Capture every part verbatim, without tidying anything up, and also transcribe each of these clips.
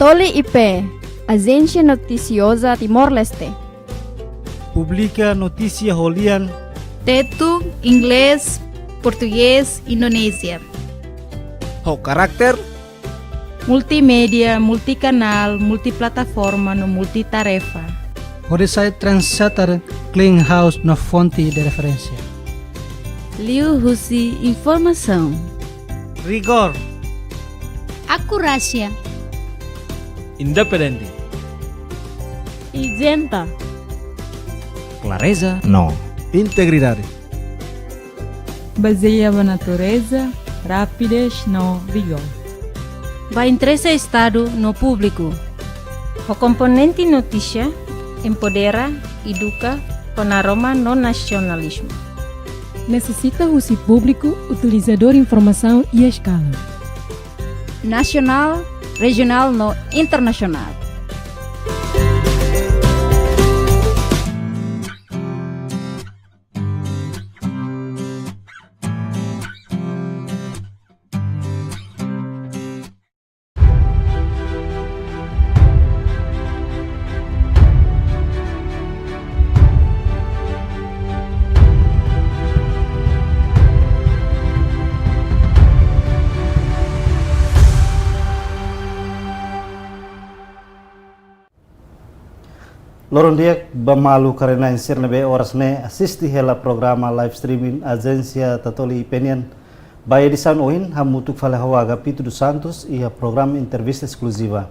Tatoli I P, Ajénsia Notisioza Timor-Leste. Publika notísia ho lian Tetun, Inglés, Portugés, Indonézia. Ho karakter multimédia, multikanál, multiplataforma no multitarefa. Hodi sai trendsetter, clean house no fonte de referénsia. Liuhusi informasaun. Rigór. Akurásia. Independente. Isenta. Klareza no integridade. Bazeia ba natureza, rapidez no vigór. Ba interese Estadu no públiku. Ho komponente notísia, empodera, eduka, ho naroman no nasionalizmu. Nesesita husi públiku utilizadór informasaun iha eskala nasionál, rejionál no internasionál. Loron di'ak ba maluk karena insir ne'ebé oras ne'e asiste hela programa live streaming Ajénsia Tatoli I P nian. Ba edisaun ohin, hamutuk fali ho Agapito dos Santos iha programa entrevista eskluziva.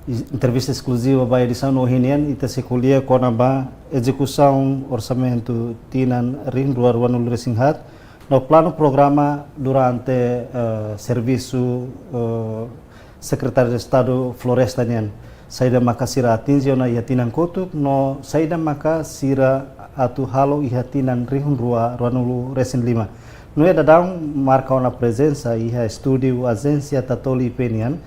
I-, entrevista eskluziva ba edisaun ohin nian, ita sei ko'alia kona-ba ezekusaun orsamentu tinan rihun rua ruanulu resin haat, no planu programa durante, eh, servisu, eh, Sekretáriu Estadu Floresta nian. Saida maka sira atinje ona iha tinan kotuk, no saida maka sira atu halo iha tinan rihun rua ruanulu resin lima. No iha daudaun marka ona prezensa iha estúdiu Ajénsia Tatoli I P nian,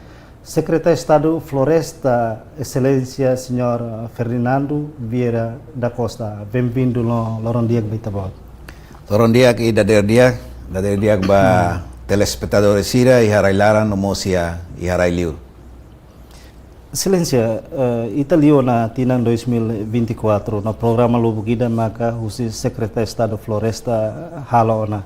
Sekretáriu Estadu Floresta, Exelénsia Señór Ferdinando Vieira da Costa. Benvindu no loron di'ak ba ita-boot. Loron di'ak i dadeer di'ak, dadeer di'ak ba telespetadór sira iha rai-laran no mós iha, iha rai-liur. Exelénsia, eh, ita liu ona tinan dois mil e vinte e quatro, no programa lubuk ida maka husi Sekretáriu Estadu Floresta halo ona.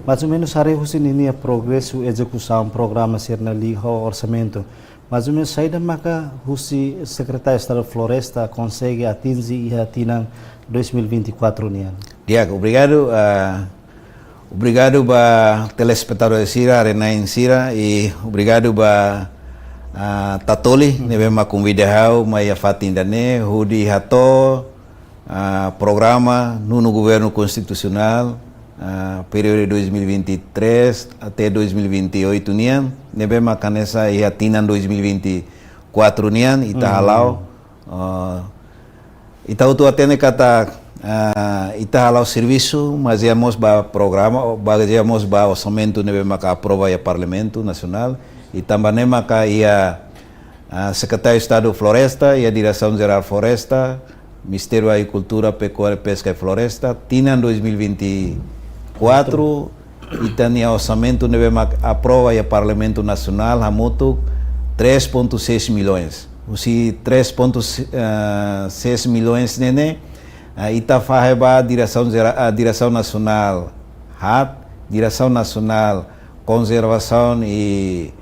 Mais ou menus haree husi ninia progresu ezekusaun programa sira-ne'e liuhosi orsamentu. Mais ou menus saida maka husi Sekretáriu Estadu Floresta konsege atinje iha tinan dois mil e vinte e quatro nian. Di'ak, obrigadu, ah, obrigadu ba telespetadór sira, haree-na'in sira, i obrigadu ba, ah, Tatoli, ne'ebé mak konvida ha'u mai iha fatin ida-ne'e, hodi hato'o, ah, programa nonu Governu Konstitusionál, ah, períodu dois mil e vinte e três até dois mil e vinte e oito nian, ne'ebé mak hanesan iha tinan dois mil e vinte e quatro nian, ita hala'o, ah, ita hotu hatene katak, ah, ita hala'o servisu, bazeia mós ba programa, bazeia mós ba orsamentu ne'ebé maka aprova iha Parlamentu Nasionál, i tanba ne'e maka iha, ah, Sekretáriu Estadu Floresta, iha Diresaun Jerál Floresta, Ministériu Agrikultura, Pekuária, Peska i Floresta, tinan dois mil e vinte e quatro, ita-nia orsamentu ne'ebé mak aprova iha Parlamentu Nasionál, hamutuk três ponto seis milhões. Husi três ponto seis milhões ne'e ne'e, ah, ita fahe ba Diresaun Jera-, ah, Diresaun Nasionál haat, Diresaun Nasionál Konservasaun i,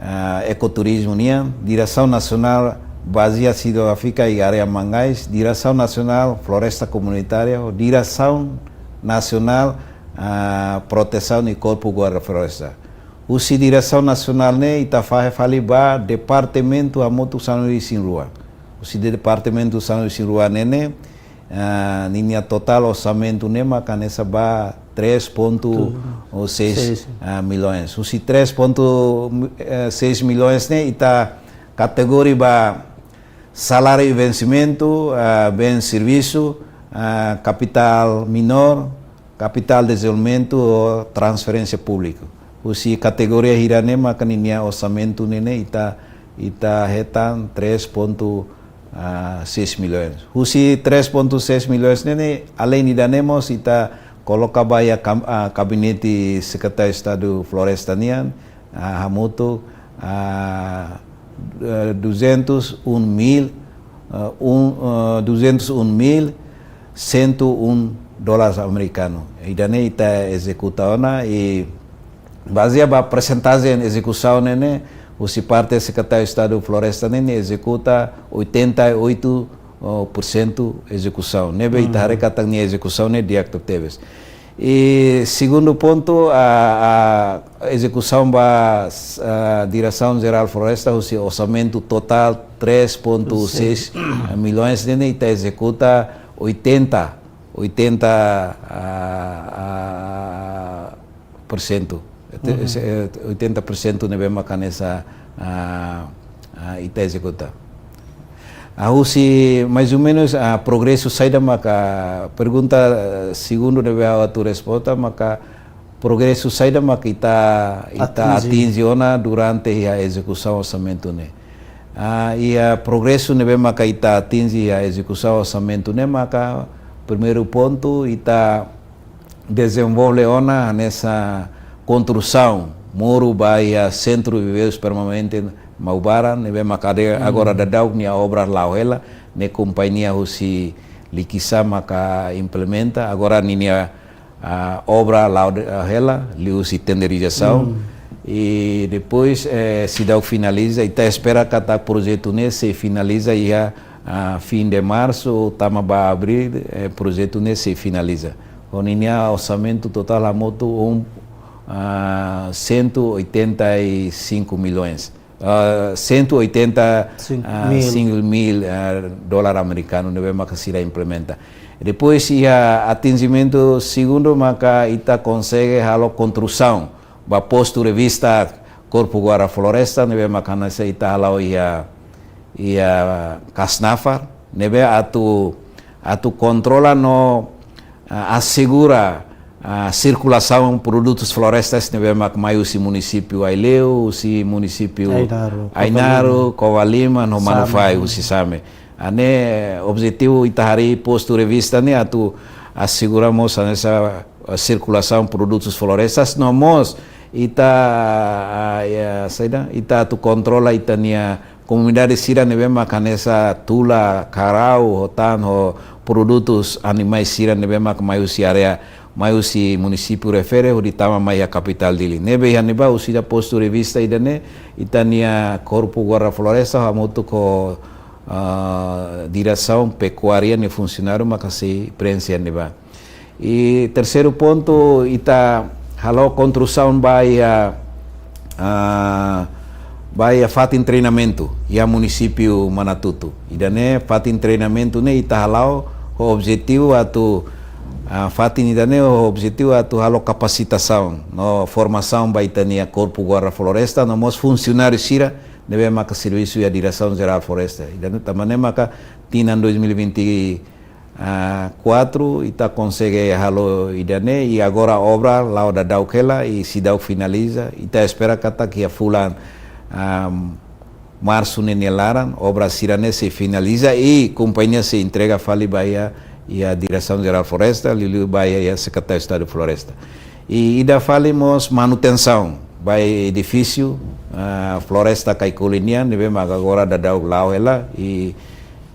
ah, Ekoturizmu nian, Diresaun Nasionál Bazeia Xidrográfika i Área Mangás, Diresaun Nasionál Floresta Komunitária, Diresaun Nasionál, ah, Protesaun i Korpu Guarda Floresta. Husi Diresaun Nasionál ne'e ita fahe fali ba departamentu hamutuk sanulu-resin-rua. Husi departamentu sanulu-resin-rua ne'e ne'e, ah, ninia totál orsamentu ne'e maka hanesan ba três ponto seis, seis, ah, milhões. Husi três ponto seis milhões ne'e ita kategoria ba saláriu i vensimentu, ah, bens servisu, ah, kapitál minór, kapitál dezenvolvimentu ho transferénsia públiku. Husi kategoria hirak ne'e maka ninia orsamentu ne'e ne'e ita, ita hetan três ponto seis milhões. Husi três ponto seis milhões ne'e ne'e, aleinde ida-ne'e mós ita koloka ba iha kam-, ah, Gabinete Sekretáriu Estadu Floresta nian, ah, hamutuk, ah, eh, duzentos um mil, eh, um, eh, duzentos um mil cento um dólares amerikanu. Ida-ne'e ita ezekuta ona i bazeia ba persentajen ezekusaun ne'e, husi parte Sekretáriu Estadu Floresta ne'e ezekuta oitenta e oito por cento ezekusaun. Ne'ebé ita haree katak nia ezekusaun ne'e di'ak tebes. I segundu pontu, a, a ezekusaun ba, a, Diresaun Jerál Floresta, husi orsamentu totál três ponto seis milhões ne'e, ita ezekuta oitenta, oitenta, a, a, por cento. Ete-, se-, oitenta por cento ne'ebé maka hanesan, a, a, ita ezekuta. A, husi mais ou menus, a, progresu saida maka, pergunta, eh, segundu ne'ebé ha'u atu resposta maka progresu saida maka ita, ita atinje ona durante iha ezekusaun orsamentu ne'e. A, iha progresu ne'ebé maka ita atinje iha ezekusaun orsamentu ne'e maka primeiru pontu ita dezenvolve ona hanesan konstrusaun muru ba iha Sentru Viveius Permanente Maubara, ne'ebé maka agora daudaun nia obra la'o hela, ne'e kompañia husi Likisá maka implementa, agora ninia, a, obra la'o hela, liuhusi tenderizasaun. I depois, eh, seidauk finaliza, ita espera katak projetu ne'e sei finaliza iha, a, fim de março, tama ba abríl, eh, projetu ne'e sei finaliza. Ho ninia orsamentu totál hamutuk um, a, cento e oitenta e cinco milhões. A, cento e oitenta, a, mil dólar amerikanu ne'ebé maka sira implementa. Depois iha atinjimentu segundu maka ita konsege halo konstrusaun ba postu revista Corpo Guarda Floresta ne'ebé maka hanesan ita hala'o iha, iha Kasnafar, ne'ebé atu, atu kontrola no, a, asegura, a, sirkulasaun produtus florestais ne'ebé mak mai husi munisípiu Aileu, husi munisípiu Ainaro, Ainaro, Covalima, no Manufahi, husi Same. A ne'e objetivu ita harii postu revista ne'e atu asegura mós hanesan, a, sirkulasaun produtus florestais, no mós ita, a, ya, saida, ita atu kontrola ita-nia komunidade sira ne'ebé mak hanesan tula karau ho tan ho produtus animais sira ne'ebé mak mai husi área, mai husi munisípiu refere hodi tama mai iha kapitál Dili. Ne'ebé iha ne'ebá husi ida postu revista ida-ne'e, ita-nia Corpo Guarda Floresta hamutuk ho, a, Diresaun Pekuária nia funsionáriu maka sei prenxe iha ne'ebá. I terseiru pontu, ita halo konstrusaun ba iha, a, ba iha fatin treinamentu iha munisípiu Manatuto. Ida-ne'e fatin treinamentu ne'e ita hala'o ho objetivu atu, a, fatin ida-ne'e ho objetivu atu halo kapasitasaun no formasaun ba ita-nia Corpo Guarda Floresta no mós funsionáriu sira ne'ebé maka servisu iha Diresaun Jerál Floresta. Ida-ne'e tanba ne'e maka tinan dois mil e vinte e quatro, ita konsege halo ida-ne'e, i agora obra la'o daudaun hela, i seidauk finaliza. Ita espera katak iha fulan, am, marsu ne'e nia laran, obra sira-ne'e sei finaliza, i kompañia sei entrega fali ba iha, iha Diresaun Jerál Floresta, liuliu ba iha, iha Sekretáriu Estadu Floresta. I ida fali mós manutensaun ba edifísiu, ah, Floresta Kaikoli nian, ne'ebé mak agora daudaun la'o hela, i,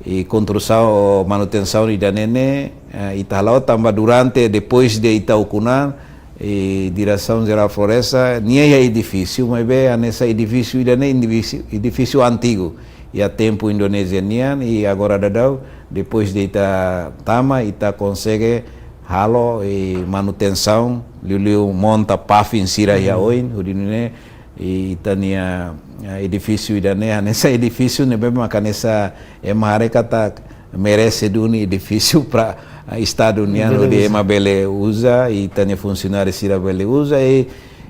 i konstrusaun, manutensaun ida-ne'e ne'e, eh, ita hala'o tanba durante, depois de ita ukun an, i Diresaun Jerál Floresta, nia iha edifísiu, maibé hanesan edifísiu ida-ne'e edifísiu, edifísiu antigu. Iha tempu Indonézia nian, i agora daudaun, depois de ita tama, ita konsege halo, i manutensaun, liuliu monta paving sira iha oin, hodi nune'e, i ita-nia, eh, edifísiu ida-ne'e, hanesan edifísiu ne'ebé mak hanesan ema haree katak merese duni edifísiu para, eh, Estadu nian, hodi ema bele uza, i ita-nia funsionáriu sira bele uza, i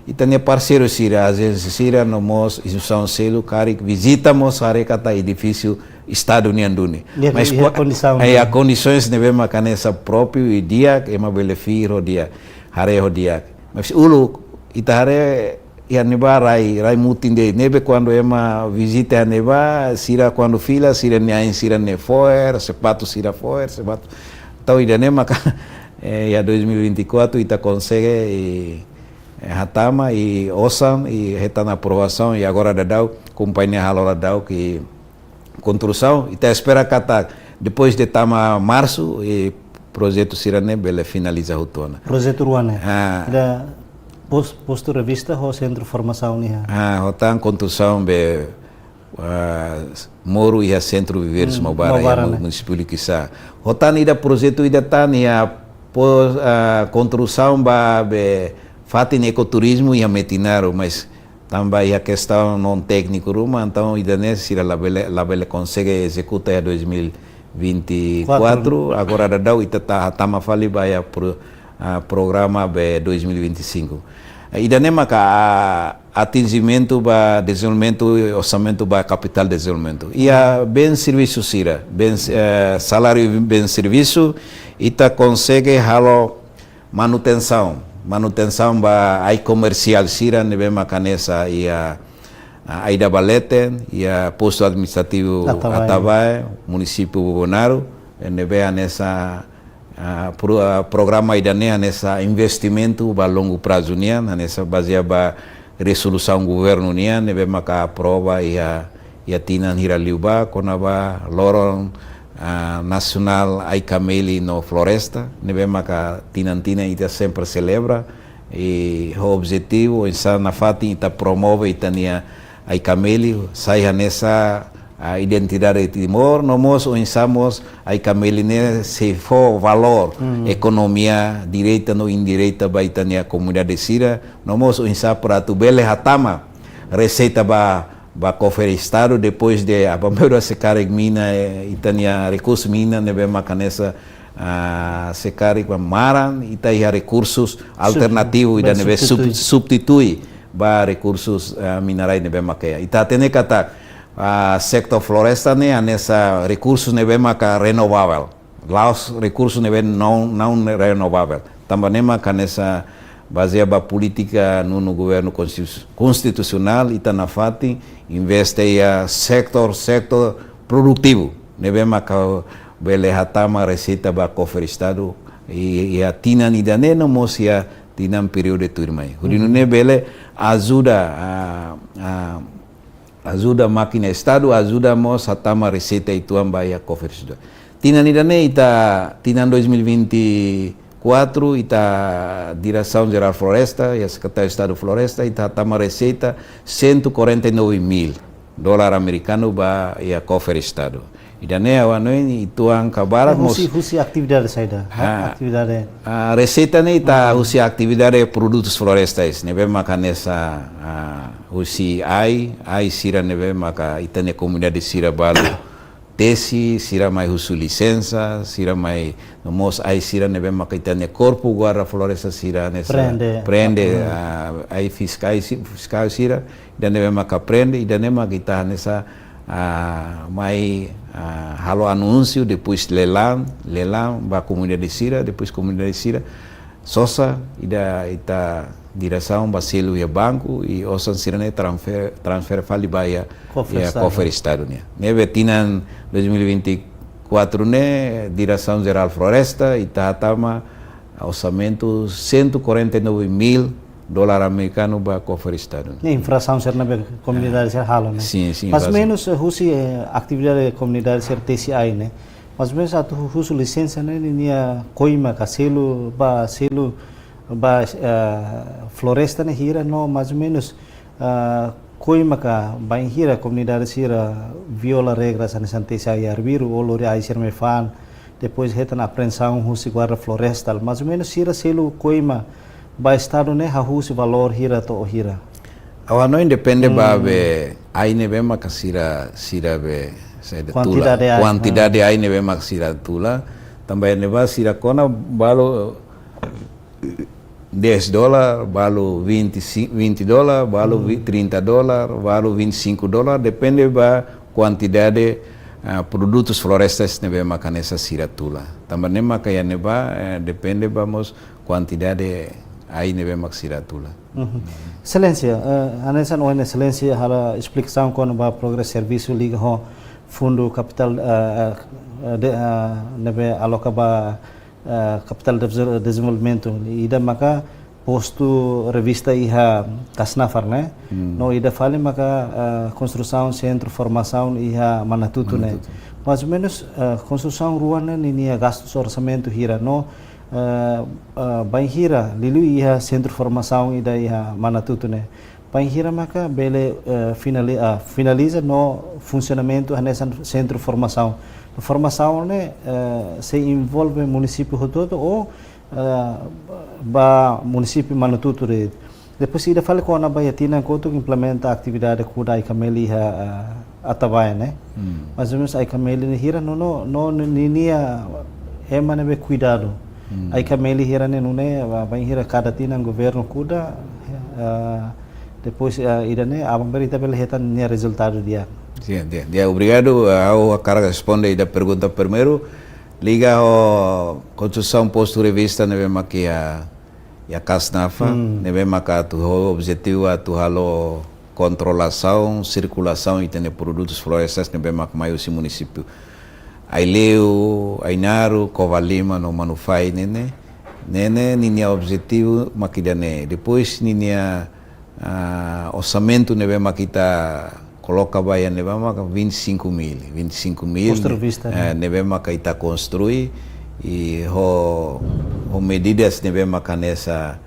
ita-nia parseiru sira, ajénsia sira, no mós instituisaun seluk, karik vizita mós haree katak edifísiu Estadu nian duni. Mas iha kondisaun, iha kondisaun ne'ebé mak hanesan própriu i di'ak, ema bele fir ho di'ak, haree ho di'ak. Mas uluk, ita haree iha ne'ebá rai, rai mutin de'it. Ne'ebé kuandu ema vizita iha ne'ebá, sira kuandu fila, sira-nia ain sira-ne'e fo'er, sapatu sira fo'er, sapatu. Entaun ida-ne'e maka, eh, iha dois mil e vinte e quatro ita konsege, eh, hatama i osan i hetan aprovasaun i agora daudaun kompañia halo daudaun ke konstrusaun. Ita espera katak depois de tama marsu i projetu sira-ne'e bele finaliza hotu ona. Projetu rua ne'e? Ah. Ida pos-, postu revista ho sentru formasaun nian. Ah, ho tan konstrusaun be, ah, moru iha sentru Viveiros Hmm, Maubara, Maubara, iha mu-, ne'e? Munisípiu Liquiçá. Ho tan ida projetu ida tan iha pos-, ah, konstrusaun ba be fatin ekoturizmu iha Metinaro, mas tanba iha kestaun non tékniku ruma, entaun ida-ne'e sira labele, labele konsege ezekuta iha dois mil vinte e quatro. Quatro. Agora daudaun ita ta-, tama fali ba iha pro-, ah, programa be dois mil vinte e cinco. Ida-ne'e maka, ah, atinjimentu ba dezenvolvimentu orsamentu ba kapitál dezenvolvimentu. Iha bens servisu sira, bens, eh, saláriu bens servisu, ita konsege halo manutensaun, manutensaun ba ai komersiál sira ne'ebé maka hanesan iha, ah, Aida Baleten, iha postu administrativu Atabae. Atabae, munisípiu Bobonaro, ne'ebé hanesan, ah, pro-, ah, programa ida-ne'e hanesan investimentu ba longu prazu nian, hanesan bazeia ba rezolusaun governu nian, ne'ebé maka aprova iha, iha tinan hira liubá, kona-ba loron, ah, nasionál ai-kameli no floresta, ne'ebé maka tinan-tinan ita sempre selebra, i ho objetivu, oinsá nafatin ita promove ita-nia ai-kameli, sai hanesan, ah, identidade Timor, no mós oinsá mós ai-kameli ne'e sei fó valór Hmm. ekonomia direta no indireta ba ita-nia komunidade sira, no mós oinsá para atu bele hatama reseita ba, ba kofre estadu, depois de abambeira se karik mina, eh, ita-nia rekursu mina ne'ebé maka hanesan, ah, se karik ba maran, ita iha rekursus Sub-, alternativu ida bem ne'ebé sub-, substitui. Substitui ba rekursus, ah, minerais ne'ebé maka iha. Ita hatene katak, ah, setór floresta ne'e hanesan rekursu ne'ebé maka renovável. La'ós rekursu ne'ebé não, não renovável. Tanba ne'e maka hanesan bazeia ba polítika nonu governu konstitu-, konstitusionál, ita nafatin investe iha setór, setór produtivu ne'ebé maka bele hatama reseita ba kofre estadu i, iha tinan ida-ne'e no mós iha tinan períodu tuirmai. Hodi nune'e bele ajuda, ah, ah, ajuda mákina estadu, ajuda mós hatama reseita uitoan ba iha kofre estadu. Tinan ida-ne'e ita, tinan dois mil vinte e quatro, ita Diresaun Jerál Floresta, iha Sekretáriu Estadu Floresta, ita hatama reseita cento e quarenta e nove mil dólar amerikanu ba iha kofre estadu. Ida-ne'e ha'u hanoin uitoan ka barak mós husi, husi atividade saida? Ha. Atividade. Ah, reseita ne'e ita Hmm. husi atividade produtus florestais, ne'ebé maka hanesan, ah, husi ai, ai sira ne'ebé maka ita-nia komunidade sira balu tesi, sira mai husu lisensa, sira mai no mós ai sira ne'ebé maka ita-nia korpu guarda floresta sira hanesan Prende. Prende, Hmm. ah, ai fiskál si-, fiskál sira, ida ne'ebé maka prende, ida-ne'e maka ita hanesan, ah, mai, ah, halo anúnsiu, depois leilaun, leilaun ba komunidade sira, depois komunidade sira sosa, ida ita diresaun ba selu iha banku, i osan sira-ne'e transfer-, transfere fali ba iha, Kofre iha Estadu. Kofre Estadu nian. Ne'ebé tinan dois mil e vinte e quatro ne'e, Diresaun Jerál Floresta, ita hatama orsamentu cento e quarenta e nove mil dólar amerikanu ba kofre estadu. Ne'e infrasaun sira ne'ebé komunidade sira halo, ne'e? Sin, sin, Mais ou infrasaun. Menus, eh, husi, eh, atividade komunidade sira tesi ai, ne'e? Mais ou menus atu hu-, husu lisensa ne'e, ninia koima ka selu ba, selu ba, eh, floresta ne'e hira no mais ou menus, eh, koima ka bainhira komunidade sira viola regras hanesan tesi ai arbiru, ou lori ai sira mai fa'an, depois hetan apreensaun husi guarda florestal. Mais ou menus sira selu koima ba estadu ne'e hahú husi valór hira to'o hira? Ha'u hanoin depende ba Hmm. be ai ne'ebé maka sira, sira be saida tula. Kuantidade ai. Kuantidade ai ne'ebé maka sira tula. Tanba iha ne'ebá sira kona balu dez dólar, balu vinte, vinte dólar, balu Hmm. vi-, trinta dólar, balu vinte e cinco dólar, depende ba kuantidade, ah, produtus florestais ne'ebé maka hanesan sira tula. Tanba ne'e maka iha ne'ebá, eh, depende ba mós kuantidade ai ne'ebé maka sira tula. Mhm. Exelénsia, eh, hanesan ohin Exelénsia halo esplikasaun kona-ba programa servisu liga ho fundu kapitál, eh, eh, de, eh, ne'ebé aloka ba, eh, kapitál de dezenvolvimentu. Ida maka postu revista iha Kasnafar ne'e. No ida fali maka, eh, konstrusaun sentru formasaun iha Manatutu ne'e. Manatutu. Mais ou menus, eh, konstrusaun rua ne'e ninia gastu orsamentu hira no, eh, eh, bainhira liuliu iha sentru formasaun ida iha Manatutu ne'e. Bainhira maka bele, eh, finali-, ah, finaliza no funsionamentu hanesan sentru formasaun. Formasaun ne'e, eh, sei envolve munisípiu hotu-hotu ou, eh, ba munisípiu Manatutu de'it. Depois ida fali kona-ba iha tinan kotuk implementa atividade kuda ai-kameli iha, eh, Atabae ne'e. Mais ou menus ai-kameli ne'e hira no, no, no, ninia ema ne'ebé kuidadu. Ai-kameli hira ne'e nune'e, ba, bainhira kada tinan governu kuda, eh, depois, eh, ida-ne'e, aban-bainrua ita bele hetan nia rezultadu di'ak. Sin, di'ak, di'ak, obrigadu. Ha'u hakarak responde ida pergunta primeiru, liga ho konstrusaun postu revista ne'ebé mak iha, iha Kasnafar, ne'ebé maka atu ho objetivu atu halo kontrolasaun, sirkulasaun ita-nia produtus florestais ne'ebé mak mai husi munisípiu Aileu, Ainaro, Covalima no Manufahi ne'e ne'e. Ne'e ne'e ninia objetivu mak ida-ne'e. Depois ninia, ah, orsamentu ne'ebé mak ita koloka ba iha ne'ebá maka vinte e cinco mil, vinte e cinco mil, postu revista, eh, ne'ebé maka ita konstrui, i ho, ho medidas ne'ebé maka hanesan,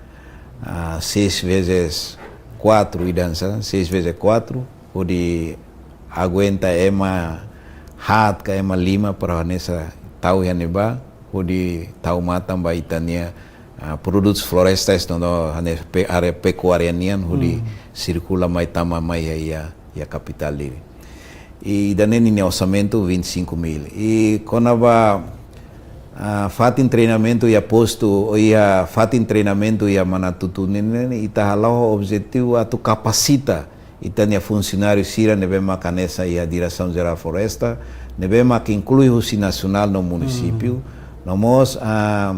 ah, seis vezes quatro, ida hanesan, seis vezes quatro, hodi aguenta ema haat ka ema lima para hanesan tau iha ne'ebá, hodi tau matan ba ita-nia, ah, produtus florestais no, no, hanesan pe-, área pekuária nian, hodi sirkula mai tama mai iha, iha, iha kapitál Dili. I ida-ne'e ninia orsamentu vinte e cinco mil. I kona-ba, ah, fatin treinamentu iha postu, ou iha fatin treinamentu iha Manatutu ne'e ne'e, ita hala'o ho objetivu atu kapasita ita-nia funsionáriu sira ne'ebé maka hanesan iha Diresaun Jerál Floresta, ne'ebé maka inklui husi nasionál no munisípiu. No mós, ah,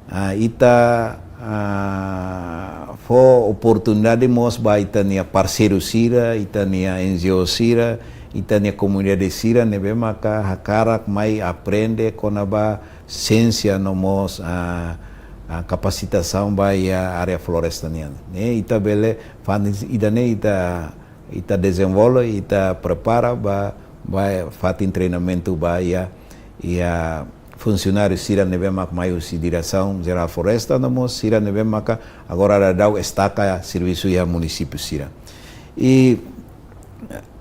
ah, ita, ah, fó oportunidade mós ba ita-nia parseiru sira, ita-nia N G O sira, ita-nia komunidade sira ne'ebé maka hakarak mai aprende kona-ba siénsia no mós, ah, ah, kapasitasaun ba iha área floresta nian. Ne'e ita bele fatin ida-ne'e ita, ita dezenvolve, ita prepara ba, ba fatin treinamentu ba iha, iha funsionáriu sira ne'ebé mak mai husi Diresaun Jerál Floresta no mós sira ne'ebé maka agora daudaun estaka servisu iha munisípiu sira. I,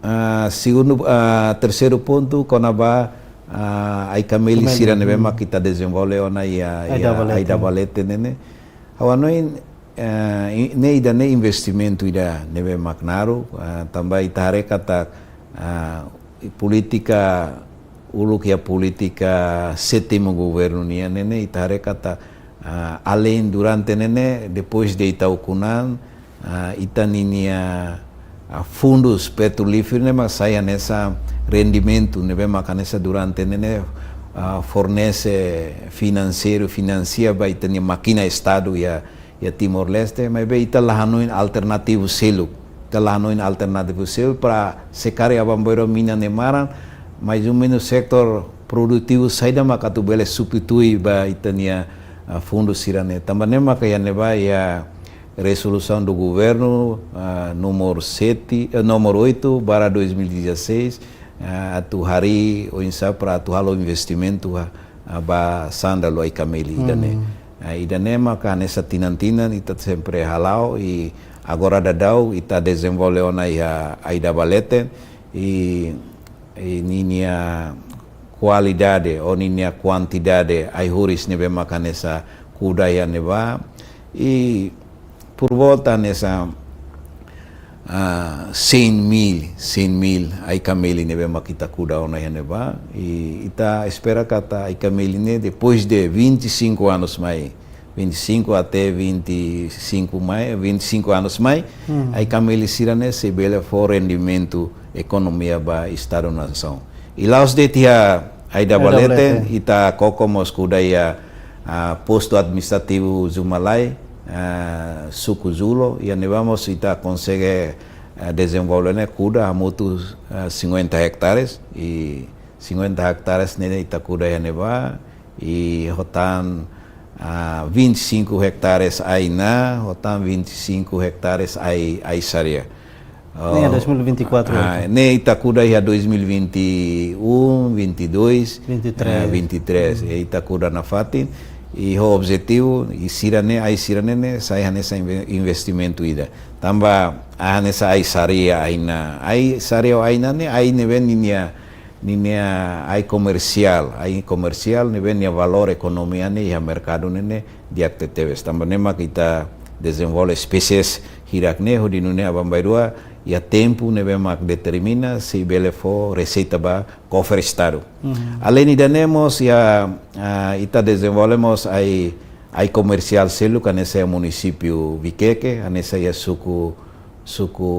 ah, segundu, ah, terseiru pontu kona-ba, ah, ai-kameli sira ne'ebé mak ita dezenvolve ona iha, iha Aida Balete. Aida Balete ne'e ne'e. Ha'u hanoin, eh, i-, ne'e ida-ne'e investimentu ida ne'ebé mak naruk, ah, tanba ita haree katak, ah, polítika uluk iha polítika sétimu governu nian ne'e ne'e ita haree katak, ah, alein durante ne'e ne'e, depois de ita ukun an, ah, ita ninia, ah, fundus petrolíferu ne'e mak sai hanesan rendimentu ne'ebé mak hanesan durante ne'e ne'e, ah, fornese finanseiru, finansia ba ita-nia mákina Estadu iha, iha Timor-Leste, maibé ita la hanoin alternativu seluk. Ita la hanoin alternativu seluk para se karik aban-bainrua mina ne'e maran, mais ou menus setór produtivu saida maka atu bele substitui ba ita-nia, ah, fundu sira-ne'e. Tanba ne'e maka iha ne'ebá iha resolusaun do governu, ah, númeru sete, eh, númeru oito barra dois mil e dezasseis, ah, atu harii oinsá para atu halo investimentu, ah, ah, ba sándalu ai-kameli ida-ne'e. Ah, ida-ne'e maka hanesan tinan-tinan ita sempre hala'o i agora daudaun ita dezenvolve ona iha Aida Balete i, i ninia kualidade ou ninia kuantidade ai-horis ne'ebé maka hanesan kuda iha ne'ebá i por volta hanesan, ah, cem mil, cem mil ai-kameli ne'ebé mak ita kuda ona iha ne'ebá. I ita espera katak ai-kameli ne'e depois de vinte e cinco anos mai, vinte e cinco até vinte e cinco mai, vinte e cinco anos mai, ai-kameli sira-ne'e sei bele fó rendimentu ekonomia ba Estadu nasaun. I la'ós de'it iha Aida Balete, ita koko mós kuda iha, ah, postu administrativu Zumalai, ah, suku Zulo, iha ne'ebá mós ita konsege, ah, dezenvolve ne'e kuda hamutuk, ah, cinquenta hectares, i cinquenta hectares ne'e ita kuda iha ne'ebá, i ho tan, ah, vinte e cinco hectares ai-na, ho tan vinte e cinco hectares ai, ai-sarea. Ne'e iha Oh, dois mil e vinte e quatro ah, ne'e. Ne'e ita kuda iha dois mil e vinte e um, vinte e dois, vinte e três. Ah, vinte e três. Hmm. E ita kuda nafatin. I ho objetivu, i sira-ne'e, ai sira-ne'e, ne'e, sai hanesan inve-, investimentu ida. Tanba, hanesan ai-sarea ai-na. Ai-sarea ai-na ne'e, ai ne'ebé ninia ninia ai komersiál, ai komersiál ne'ebé nia valór ekonomia ne'e iha merkadu ne'e, ne'e di'ak tebetebes. Tanba ne'e mak ita dezenvolve espésies hirak ne'e hodi nune'e aban-bainrua iha tempu ne'ebé mak determina sei bele fó reseita ba kofre Estadu. Mhm. Além ida-ne'e mós iha, ah, ita dezenvolve mós ai, ai komersiál seluk hanesan iha munisípiu Viqueque, hanesan iha suku, suku,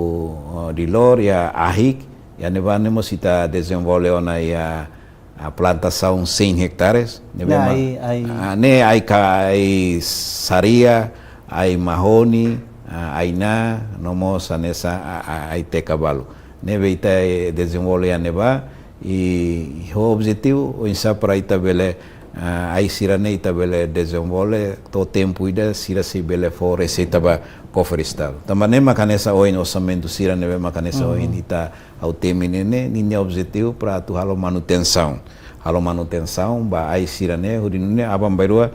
ah, Dilor, iha Ahik, iha ne'ebá ne'e mós ita dezenvolve ona iha, ah, plantasaun cem hectares, ne'ebé mak, ai, ai. Ah, ne'e ai ka-, ai-sarea, ai-mahoni, ah, ai-na, no mós hanesan, ah, ah, ai-teka balu. Ne'ebé ita, eh, dezenvolve iha ne'ebá, i ho objetivu, oinsá para ita bele, ah, ai sira-ne'e ita bele dezenvolve, to'o tempu ida sira sei bele fó reseita ba kofre Estadu. Tanba ne'e mak hanesan ohin orsamentu sira ne'ebé mak hanesan ohin ita ha'u temi ne'e ne'e, ninia objetivu para atu halo manutensaun. Halo manutensaun ba ai sira-ne'e, hodi nune'e aban-bainrua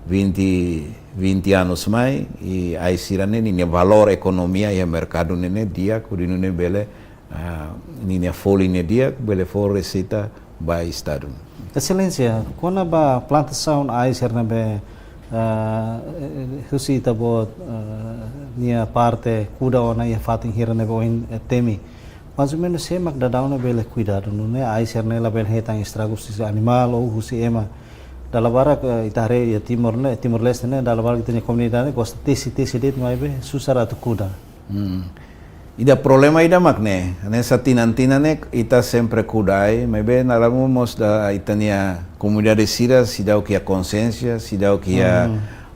vinte, vinte anos mai, i ai sira-ne'e, ninia valór ekonomia iha merkadu ne'e ne'e di'ak, hodi nune'e bele, ah, ninia folin ne'e di'ak, bele fó reseita ba Estadu. Exelénsia, kona-ba plantasaun ai sira ne'ebé, ah, eh, husi ita-boot, ah, nia parte kuda ona iha fatin hira ne'ebé ohin, eh, temi. Mais ou menus sé mak daudaun ne'e bele kuidadu nune'e ai sira-ne'e labele hetan estragu husi animál ou husi ema. Dala barak, eh, ita haree iha Timor ne'e, Timor-Leste ne'e, dala barak ita-nia komunidade gosta tesi-tesi de'it maibé susar atu kuda. Hmm. Ida problema ida mak ne'e, hanesan tinan-tinan ne'e ita sempre kuda ai, maibé dala ruma mós da ita-nia komunidade sira seidauk iha konsiénsia, seidauk iha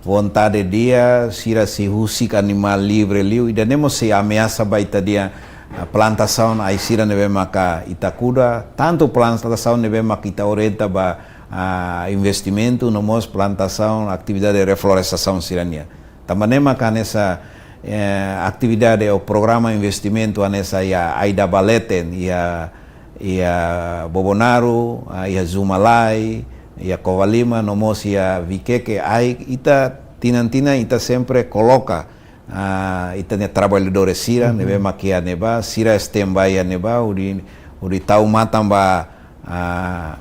vontade di'ak, sira sei husik animál livre liu, ida-ne'e mós sei ameasa ba ita-nia, ah, plantasaun ai sira ne'ebé maka ita kuda, tantu plantasaun ne'ebé maka ita orienta ba, ah, investimentu, no mós plantasaun, atividade reflorestasaun sira-nian. Tanba ne'e maka hanesan, eh, atividade ou programa investimentu hanesan iha Aida Baleten, iha, iha Bobonaro, ah, iha Zumalai, iha Covalima, no mós iha Viqueque, ai, ita tinan-tinan ita sempre koloka, ah, ita-nia traballadores sira ne'ebé mak iha ne'ebá, sira standby iha ne'ebá, hodi, hodi tau matan ba, ah,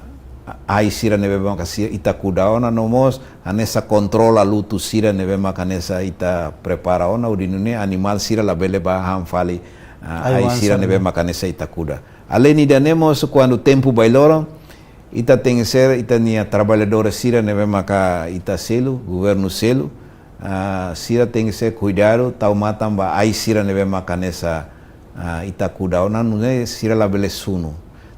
ai sira ne'ebé maka sira ita kuda ona, no mós hanesan kontrola lutu sira ne'ebé maka hanesan ita prepara ona, hodi nune'e animál sira labele bá han fali, ah, ai sira ne'ebé maka hanesan ita kuda. Além ida-ne'e mós kuandu tempu bailoron, ita tenke ser, ita-nia traballadores sira ne'ebé maka ita selu, governu selu, ah, sira tenke ser kuidadu, tau matan ba ai sira ne'ebé maka hanesan, ah, ita kuda ona nune'e sira labele sunu.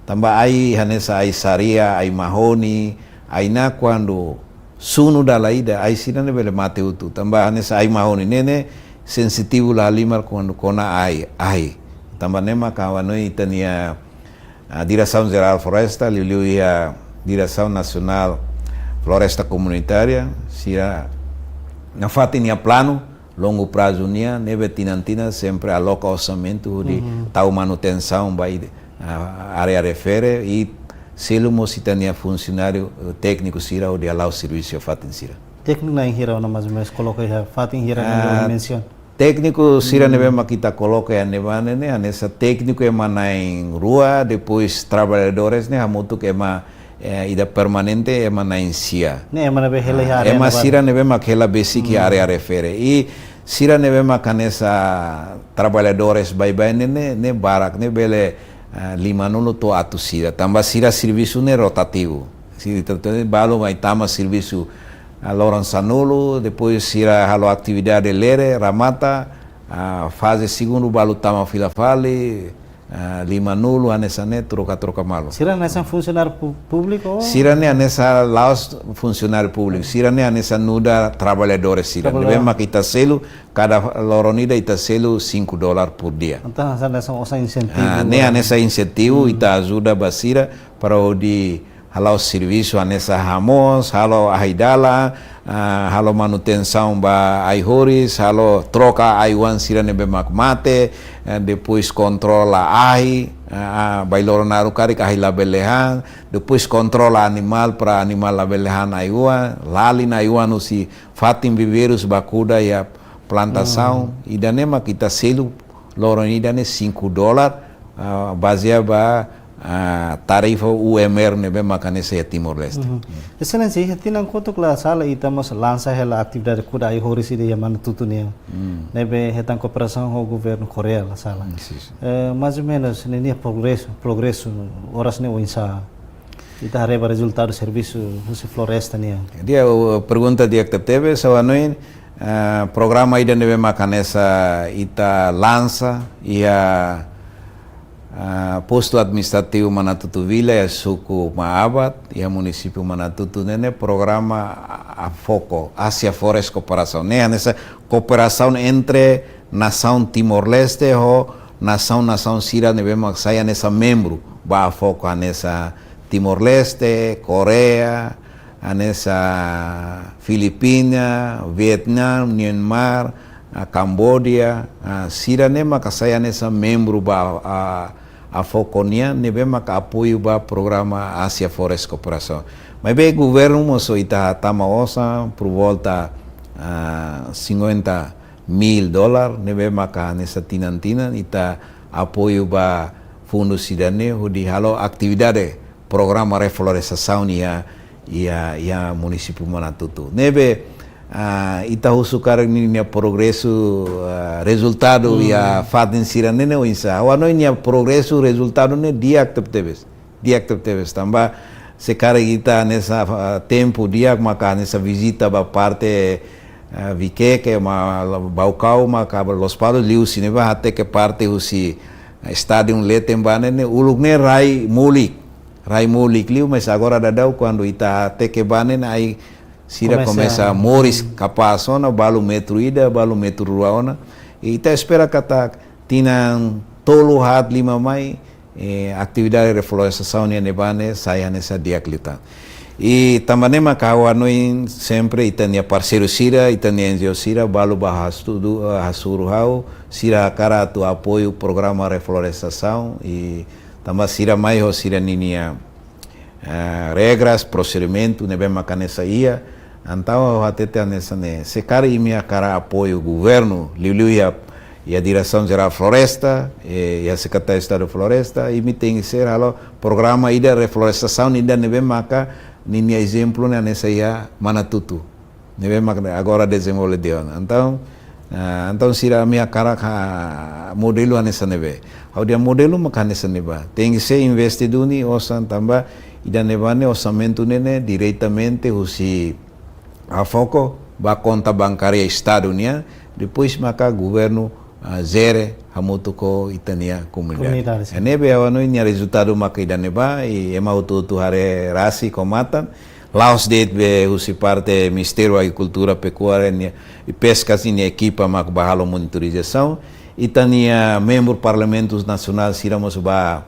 Tanba ai hanesan ai-sarea, ai-mahoni, ai-na kuandu sunu dala ida, ai sira-ne'e bele mate hotu. Tanba hanesan ai-mahoni ne'e ne'e sensitivu la halimar kuandu kona ai, ai. Tanba ne'e maka ha'u hanoin ita-nia, ah, Diresaun Jerál Floresta, liuliu iha Diresaun Nasionál Floresta Komunitária, sira nafatin iha planu longu prazu nian, ne'ebé tinan-tinan sempre aloka orsamentu hodi tau manutensaun ba, ah, área refere i selu mós ita-nia funsionáriu, eh, tékniku sira hodi hala'o servisu iha fatin sira. Tékniku na'in hira ona mais ou menus koloka iha fatin hira ne'ebé mensiona? Tékniku sira ne'ebé mak ita koloka iha ne'ebá ne'e ne'e, hanesan tékniku ema na'in-rua, depois traballadores ne'e hamutuk ema, eh, ida permanente ema na'in-sia. Ne'e ema ne'ebé hela iha área ne'ebá? Ema sira ne'ebé mak hela besik iha área refere. I sira ne'ebé mak hanesan traballadores baibain ne'e ne'e, ne'e barak ne'e bele, eh, limanulu to'o atus ida. Tanba sira servisu ne'e rotativu. Sira ita, ita balu mai tama servisu, ah, loron sanulu, depois sira halo atividade lere, remata, ah, faze segundu balu tama fila fali, ah, limanulu, hanesan ne'e, troka-troka malu. Sira hanesan funsionáriu pú-, públiku? Sira ne'e hanesan la'ós funsionáriu públiku. Sira ne'e hanesan nu'udar traballadores sira. Traballadór. Ne'ebé mak ita selu, kada loron ida ita selu cinco dólar por dia. Entaun hanesan, hanesan osan insentivu. Ah, ne'e hanesan insentivu, ita ajuda ba sira para hodi halo servisu hanesan hamoos, halo ahi-dalan, ah, halo manutensaun ba ai-horis, halo troka ai-oan sira ne'ebé mak mate, eh, depois kontrola ahi, ah, ah, bailoro naruk karik ahi labele han, depois kontrola animál para animál labele han ai-oan, lalin ai-oan husi fatin viveirus ba kuda iha plantasaun, ida-ne'e mak ita selu loron ida-ne'e cinco dólar, ah, bazeia ba, ah, tarifa U M R ne'ebé mak hanesan iha Timor-Leste. Exelénsia, iha tinan kotuk la sala ita mós lansa hela atividade kuda ai-horis ida iha Manatutu nian. Ne'ebé hetan kooperasaun ho governu Koreia la sala. Eh, mais ou menus, ninia progresu, progresu, oras ne'e oinsá? Ita haree ba rezultadu servisu husi floresta nian. Di'ak, pergunta di'ak tebetebes, ha'u hanoin, eh, programa ida ne'ebé mak hanesan ita lansa iha, eh, postu administrativu Manatutu Vila iha suku Maabat, iha munisípiu Manatutu ne'e ne'e programa A-, AFOKO, Asia Forest Cooperation. Ne'e hanesan kooperasaun entre nasaun Timor-Leste ho nasaun-nasaun sira ne'ebé mak sai hanesan membru ba AFOKO, hanesan Timor-Leste, Koreia, hanesan Filipina, Vietnam, Myanmar, ah, Cambodia, ah, sira-ne'e maka sai hanesan membru ba, ah, AFOKO nian ne'ebé maka apoiu ba programa Asia Forest Cooperation. Maibé governu mós ita hatama osan por volta, ah, cinquenta mil dólar, ne'ebé maka hanesan tinan-tinan ita apoiu ba fundu sira-ne'e hodi halo atividade programa reflorestasaun iha, iha, iha munisípiu Manatutu. Ne'ebé, ah, ita husu karik ninia progresu, ah, rezultadu iha fatin sira-ne'e ne'e oinsá. Ha'u hanoin ninia progresu rezultadu ne'e di'ak tebetebes. Di'ak tebetebes. Tanba se karik ita hanesan, ah, tempu di'ak maka hanesan vizita ba parte, ah, Viqueque, ma, Baucau, maka Lospalos liuhusi ne'ebá hateke parte husi, ah, estádiu leten ba ne'e ne'e uluk ne'e rai molik. Rai molik liu, mas agora daudaun kuandu ita hateke ba ne'e ne'e ai sira komesa moris kapás ona, balu metru ida, balu metru rua ona. I ita espera katak tinan tolu haat lima mai, eh, atividade reflorestasaun nian ne'ebá ne'e sai hanesan di'ak liután. I tanba ne'e maka ha'u hanoin sempre ita-nia parseiru sira, ita-nia N G O sira, balu bá hasu-, eh, hasoru ha'u, sira hakarak atu apoiu programa reflorestasaun, i tanba sira mai ho sira ninia, eh, regras, prosedimentu ne'ebé maka hanesan iha. Entaun ha'u hatete hanesan ne'e, se karik imi hakarak apoiu governu, liuliu iha, iha Diresaun Jerál Floresta, eh, iha Sekretáriu Estadu Floresta, imi tenke ser halo programa ida reflorestasaun ida ne'ebé maka ninia ezemplu ne'e hanesan iha Manatutu. Ne'ebé mak agora dezenvolve tiha ona. Entaun, ah, entaun sira, ami hakarak, ah, modelu hanesan ne'ebé. Ha'u dehan modelu maka hanesan ne'ebá. Tenke ser investe duni osan tanba ida ne'ebá ne'e orsamentu ne'e ne'e diretamente husi AFOKO ba konta bankária Estadu nian, depois maka governu, ah, jere hamutuk ho ita-nia komunidade. Komunidade, sin. Ne'ebé ha'u hanoin ninia rezultadu maka ida ne'ebá, i ema hotu-hotu haree rasik ho matan, la'ós de'it be husi parte Ministériu Agrikultura, Pekuária nian, i Peskas ninia ekipa mak bá halo monitorizasaun. Ita-nia membru Parlamentu Nasionál sira mós bá,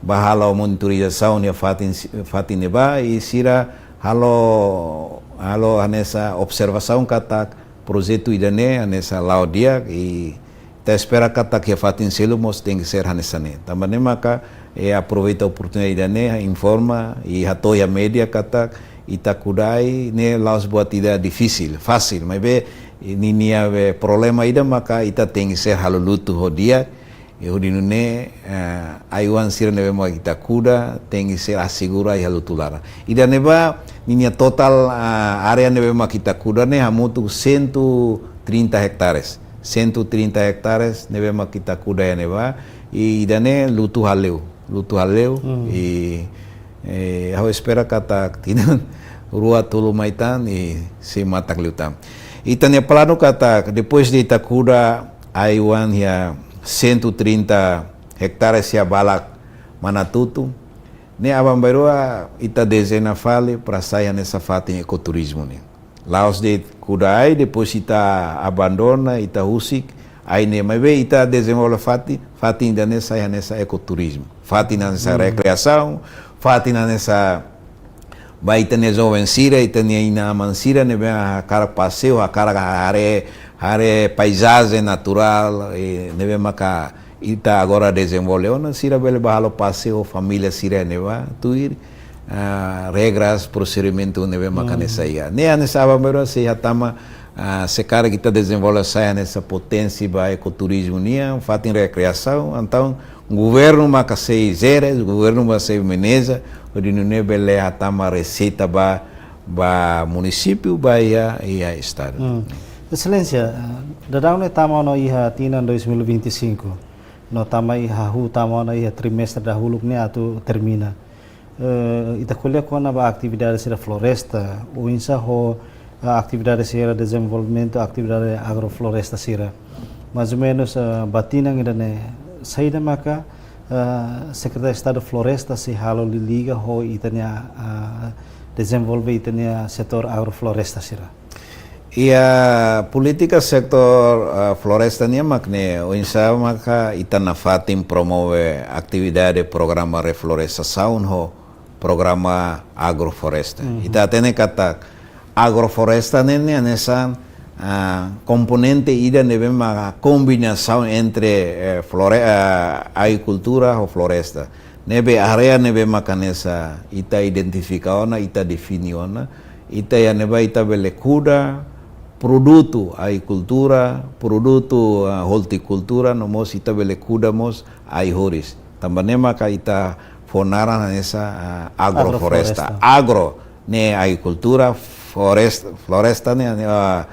bá halo monitorizasaun iha fatin si-, fatin ne'ebá, i sira halo, halo hanesan observasaun katak projetu ida-ne'e hanesan la'o di'ak, i ita espera katak iha fatin seluk mós tenke ser hanesan ne'e. Tanba ne'e maka, eh, aproveita oportunidade ida-ne'e, informa, i hato'o iha média katak ita kuda ai ne'e la'ós buat ida difisil, fasil. Maibé, eh, ninia be problema ida maka ita tenke ser halo lutu ho di'ak, i hodi nune'e, eh, ai-oan sira ne'ebé mak ita kuda, tenke ser asegura iha lutu laran. Ida ne'ebá, ninia totál, ah, área ne'ebé mak ita kuda ne'e hamutuk cento e trinta hectares. Cento e trinta hectares ne'ebé mak ita kuda iha ne'ebá, i ida-ne'e lutu hale'u, lutu hale'u, i, eh, ha'u espera katak tinan rua tolu mai tan, i sei matak liután. Ita-nia planu katak, depois de ita kuda ai-oan iha cento e trinta hectares iha balak Manatutu, ne'e aban-bainrua ita dezeña fali para sai hanesan fatin ekoturizmu nian. La'ós de'it kuda ai, depois ita abandona, ita husik ai ne'e, maibé ita dezenvolve fatin, fatin ida-ne'e sai hanesan ekoturizmu. Fatin hanesan rekreasaun, fatin hanesan ba ita-nia joven sira, ita-nia inan-aman sira ne'ebé hakarak paseiu, hakarak haree, haree paizajen naturál, eh, ne'ebé maka ita agora dezenvolve ona, sira bele bá halo paseiu família sira ne'ebá, tuir, ah, regras, prosedimentu ne'ebé maka hanesan iha. Ne'e hanesan aban-bainrua sei hatama, ah, se karik ita dezenvolve sai hanesan poténsia ba ekoturizmu nian, fatin rekreasaun, entaun governu maka sei jere, governu maka sei maneja, hodi nune'e bele hatama reseita ba, ba munisípiu, ba iha, iha estadu. Hmm. Exelénsia, eh, daudaun ne'e tama ona iha tinan dois mil e vinte e cinco, no tama iha hahú, tama ona iha trimestre dahuluk ne'e atu termina. Eh, ita ko'alia kona-ba atividade sira floresta, oinsá ho, eh, atividade sira dezenvolvimentu, atividade agrofloresta sira. Mais ou menus, eh, ba tinan ida-ne'e, saida maka, eh, Sekretáriu Estadu Floresta sei halo liga ho ita-nia, eh, dezenvolve ita-nia setór agrofloresta sira. Iha polítika setór, eh, floresta nian mak ne'e, oinsá maka ita nafatin promove atividade programa reflorestasaun ho programa agrofloresta. Mhm. Ita hatene katak agrofloresta ne'e, ne'e hanesan, ah, komponente ida ne'ebé maka kombinasaun entre, eh, flore-, ah, agrikultura ho floresta. Ne'ebé área ne'ebé maka hanesan ita identifika ona, ita define ona, ita iha ne'ebá ita bele kuda produtu agrikultura, produtu, ah, ortikultura, no mós ita bele kuda mós ai-horis. Tanba ne'e maka ita fó naran hanesan, ah, agrofloresta. Agrofloresta. Agro ne'e agrikultura, floresta, floresta ne'e, ah,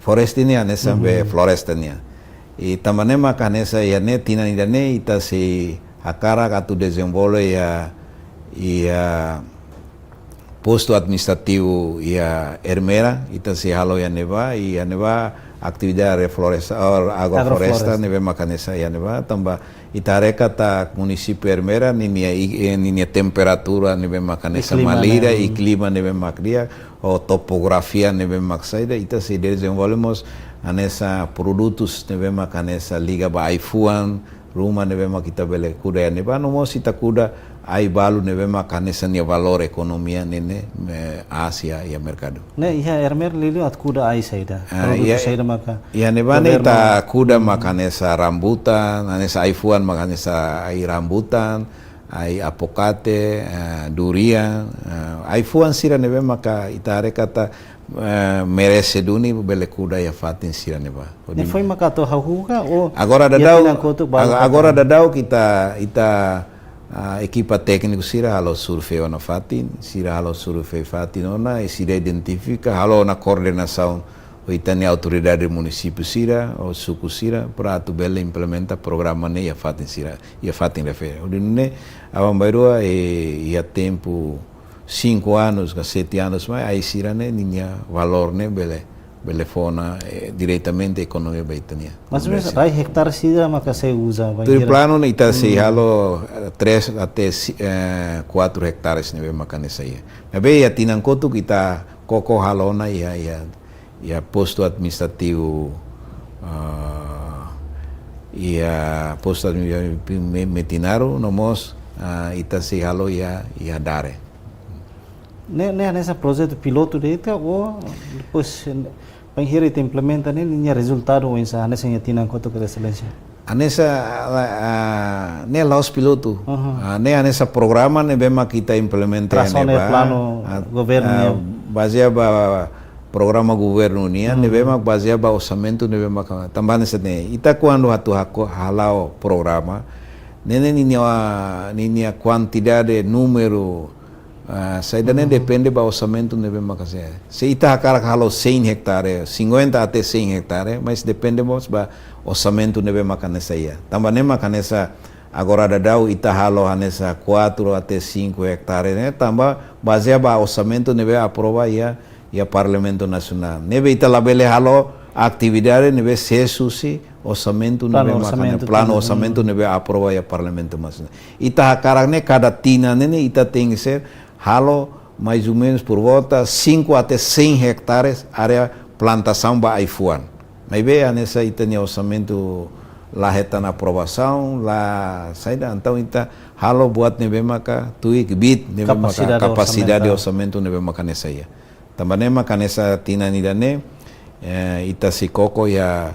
floresta ne'e hanesan be floresta nian. I tanba ne'e maka hanesan iha ne'e tinan ida-ne'e ita sei hakarak atu dezenvolve iha, iha postu administrativu iha Ermera, ita sei halo iha ne'ebá, iha ne'ebá atividade refloresta, or, agrofloresta, agrofloresta ne'ebé maka hanesan iha ne'ebá, tanba ita haree katak munisípiu Ermera ninia i-, eh, ninia temperatura ne'ebé maka hanesan, i klima, malirin, ne'e, i klima ne'ebé mak di'ak, ho topografia ne'ebé mak saida, ita sei dezenvolve mós hanesan produtus ne'ebé maka hanesan liga ba ai-fuan, ruma ne'ebé mak ita bele kuda iha ne'ebá, no mós ita kuda ai-balu ne'ebé maka hanesan nia valór ekonomia ne'e, ne'e, eh, aas iha, iha merkadu. Ne'e, iha Ermera liuliu atu kuda ai saida? Ah, produtu, iha, saida maka iha ne'ebá ne'e governu, ita kuda, hmm, maka hanesan rambutan, hanesan ai-fuan maka hanesan ai-rambutan, ai-apokate, eh, durian, eh, ai-fuan sira ne'ebé maka ita haree katak, eh, merese duni bele kuda iha fatin sira ne'ebá. Ne'e foin maka atu hahú ka, ou agora iha daudaun, tinan kotuk balu ag-, ka? Agora daudaun ita, ita, ah, ekipa tékniku sira halo survei ona fatin, sira halo survei fatin ona, i sira identifika, halo ona koordenasaun ho ita-nia autoridade munisípiu sira, ho suku sira, para atu bele implementa programa ne'e iha fatin sira, iha fatin refere. Hodi nune'e, aban-bainrua, eh, iha tempu cinco anos ka sete anos mai, ai sira-ne'e ninia valór ne'e bele, bele fó ona, eh, diretamente ekonomia ba ita-nia. Mais ou menus, rai hektare sira maka sei uza, tuir bainhira planu ne'e ita sei, hmm, halo, eh, três até si-, eh, quatro hectares ne'ebé maka hanesan iha. Maibé iha tinan kotuk ita koko halo ona iha, iha, iha postu administrativu, ah, iha postu administrativu Me-, Metinaro, no mós, ah, ita sei halo iha, iha Dare. Ne'e, ne'e hanesan projetu pilotu de'it ka, ou depois, eh, bainhira ita implementa ne'e, ninia rezultadu oinsá, hanesan iha tinan kotuk ka, Exelénsia? Hanesan, ah, ah, ne'e la'ós pilotu. Aha. Ah, ne'e hanesan programa ne'ebé mak ita implementa, trasaun ne'e ne'ebá, planu, ah, governu, ah, nian, bazeia ba programa governu nian, hmm, ne'ebé mak bazeia ba orsamentu ne'ebé mak, tanba hanesan ne'e, ita kuandu atu hako-, hala'o programa, ne'e, ne'e ninia, ninia kuantidade, númeru, ah, saida ne'e, mhm, depende ba orsamentu ne'ebé maka sei. Se ita hakarak halo cem hectare, cinquenta até cem hectare, mais depende mós ba orsamentu ne'ebé maka hanesan iha. Tanba ne'e maka hanesan agora daudaun ita halo hanesan quatro até cinco hectare ne'e, tanba bazeia ba orsamentu ne'ebé aprova iha, iha Parlamentu Nasionál. Ne'ebé ita labele halo atividade ne'ebé sees husi orsamentu, planu ne'ebé maka hanesan orsamentu, planu, mhm, orsamentu ne'ebé aprova iha Parlamentu Nasionál. Ita hakarak ne'e kada tinan ne'e, ne'e ita tenke ser halo mais ou menus por volta cinco até cem hectares área plantasaun ba ai-fuan. Maibé hanesan ita-nia orsamentu, la hetan aprovasaun, la saida, entaun ita halo buat ne'ebé maka tuir kbiit ne'ebé maka kapasidade, kapasidade orsamentu, orsamentu ne'ebé maka hanesan iha. Tanba ne'e maka hanesan tinan ida-ne'e, eh, ita sei koko iha,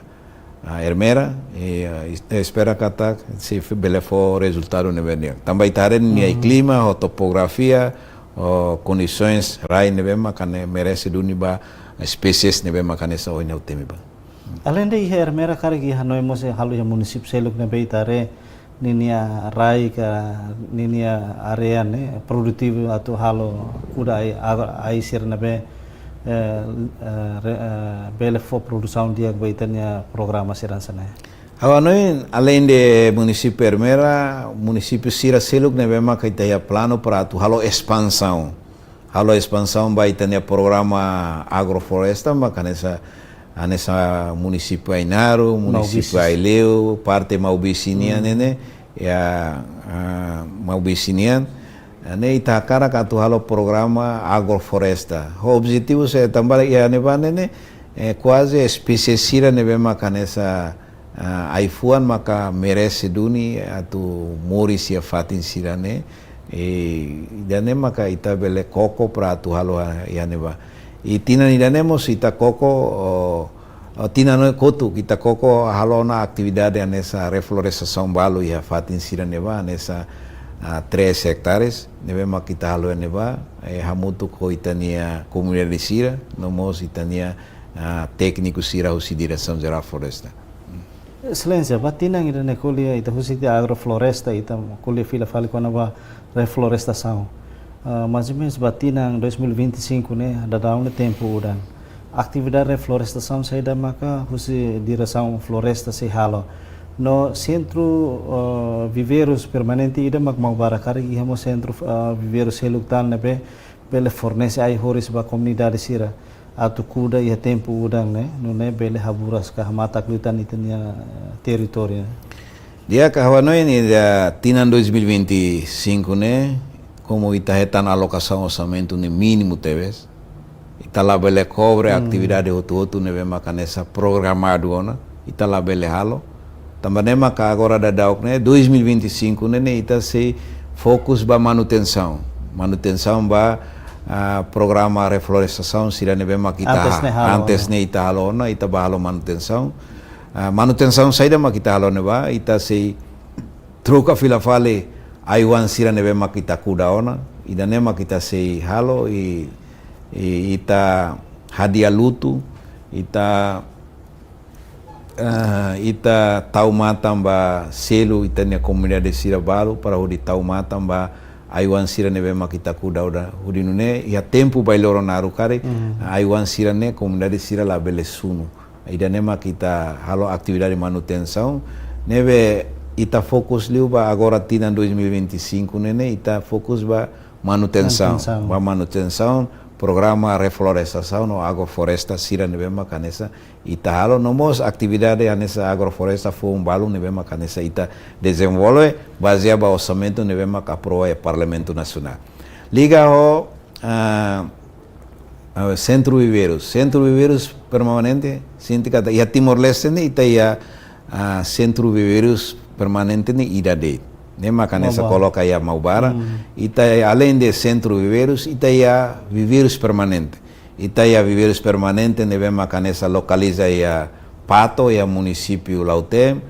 ah, Ermera, i, ah, es-, espera katak sei f-, bele fó rezultadu ne'ebé di'ak. Tanba ita haree ninia iklima, ho topografia, ho kondisoens rai ne'ebé maka ne'e merese duni ba espésies ne'ebé maka hanesan ohin ha'u temi ba. Aleinde iha Ermera karik iha hanoin mós halo iha munisípiu seluk ne'ebé ita haree ninia rai ka ninia área ne'e produtivu atu halo kuda ai, ai, ai sira ne'ebé, eh, eh, re-, eh, bele fó produsaun di'ak ba ita-nia programa sira hanesan ne'e. Ha'u hanoin aleinde munisípiu Ermera, munisípiu sira seluk ne'ebé maka ita iha planu para atu halo espansaun. Halo espansaun ba ita-nia programa agrofloresta, maka hanesan, hanesan munisípiu Ainaro, munisípiu Maubisse. Aileu, parte Maubisse nian, hmm, ne'e, ne'e, iha, ah, Maubisse nian. Ne'e ita hakarak atu halo programa agrofloresta. Ho objetivu se tanba iha ne'ebá ne'e, ne'e, eh, kuaze espésie sira ne'ebé maka hanesan ah, ai-fuan maka merese duni atu moris iha fatin sira-ne'e. I ida-ne'e maka ita bele koko para atu halo ha-, iha ne'ebá. I tinan ida-ne'e mós ita koko, o, o, tinan ne'e kotuk ita koko halo ona atividade hanesan reflorestasaun balu iha fatin sira ne'ebá, hanesan, ah, três hectares, ne'ebé maka ita halo iha ne'ebá, eh, hamutuk ho ita-nia komunidade sira, no mós ita-nia, ah, tékniku sira husi Diresaun Jerál Floresta. Exelénsia, ba tinan ida-ne'e ko'alia ita husi tiha agrofloresta, ita ko'alia fila fali kona-ba reflorestasaun. Ah, mais ou menos ba tinan dois mil e vinte e cinco ne'e, daudaun ne'e tempu udan. Atividade reflorestasaun saida maka husi Diresaun Floresta sei halo. No sentru, ah, viveirus permanente ida mak Maubara karik iha mós sentru, ah, viveirus seluk tan ne'ebé bele fornese ai-horis ba komunidade sira atu kuda iha tempu udan ne'e, nune'e bele haburas ka hamatak liután ita-nia, eh, territóriu ne'e. Di'ak, ha'u hanoin iha tinan dois mil e vinte e cinco ne'e, komu ita hetan alokasaun orsamentu ne'e mínimu tebes, ita labele kobre, hmm, atividade hotu-hotu ne'ebé maka hanesan programadu ona, ita labele halo. Tanba ne'e maka agora daudauk ne'e, dois mil e vinte e cinco ne'e, ne'e ita sei fokus ba manutensaun. Manutensaun ba, ah, programa reflorestasaun sira ne'ebé maka ita antes ha-, ne'e halo, antes ona, ne'e ita halo ona, ita bá halo manutensaun. Ah, manutensaun saida maka ita halo ne'ebá, ita sei troka fila fali ai-oan sira ne'ebé maka ita kuda ona, ida-ne'e maka ita sei halo i, i ita hadi'a lutu, ita, eh, ita tau matan ba selu ita-nia komunidade sira balu para hodi tau matan ba ai-oan sira ne'ebé maka ita kuda ona. Hodi nune'e iha tempu bailoro naruk karik, hmm, ai-oan sira-ne'e komunidade sira labele sunu. Ida-ne'e maka ita halo atividade manutensaun. Ne'ebé ita fokus liu ba agora tinan dois mil e vinte e cinco ne'e, ne'e ita fokus ba manutensaun. Manutensaun. Ba manutensaun, programa reflorestasaun no agrofloresta sira ne'ebé maka hanesan ita halo, no mós atividade hanesan agrofloresta foun balu ne'ebé maka hanesan ita dezenvolve, bazeia ba orsamentu ne'ebé maka aprova iha Parlamentu Nasionál. Liga ho, ah, ah, sentru viveirus. Sentru viveirus permanente, sente katak iha Timor-Leste ne'e ita iha, ah, sentru viveirus permanente ne'e ida de'it. Ne'e maka hanesan Maubara. Koloka iha Maubara. Hmm. Ita iha, aleinde sentru viveirus, ita iha viveirus permanente. Ita iha viveirus permanente ne'ebé maka hanesan lokaliza iha Pato, iha munisípiu Lautém.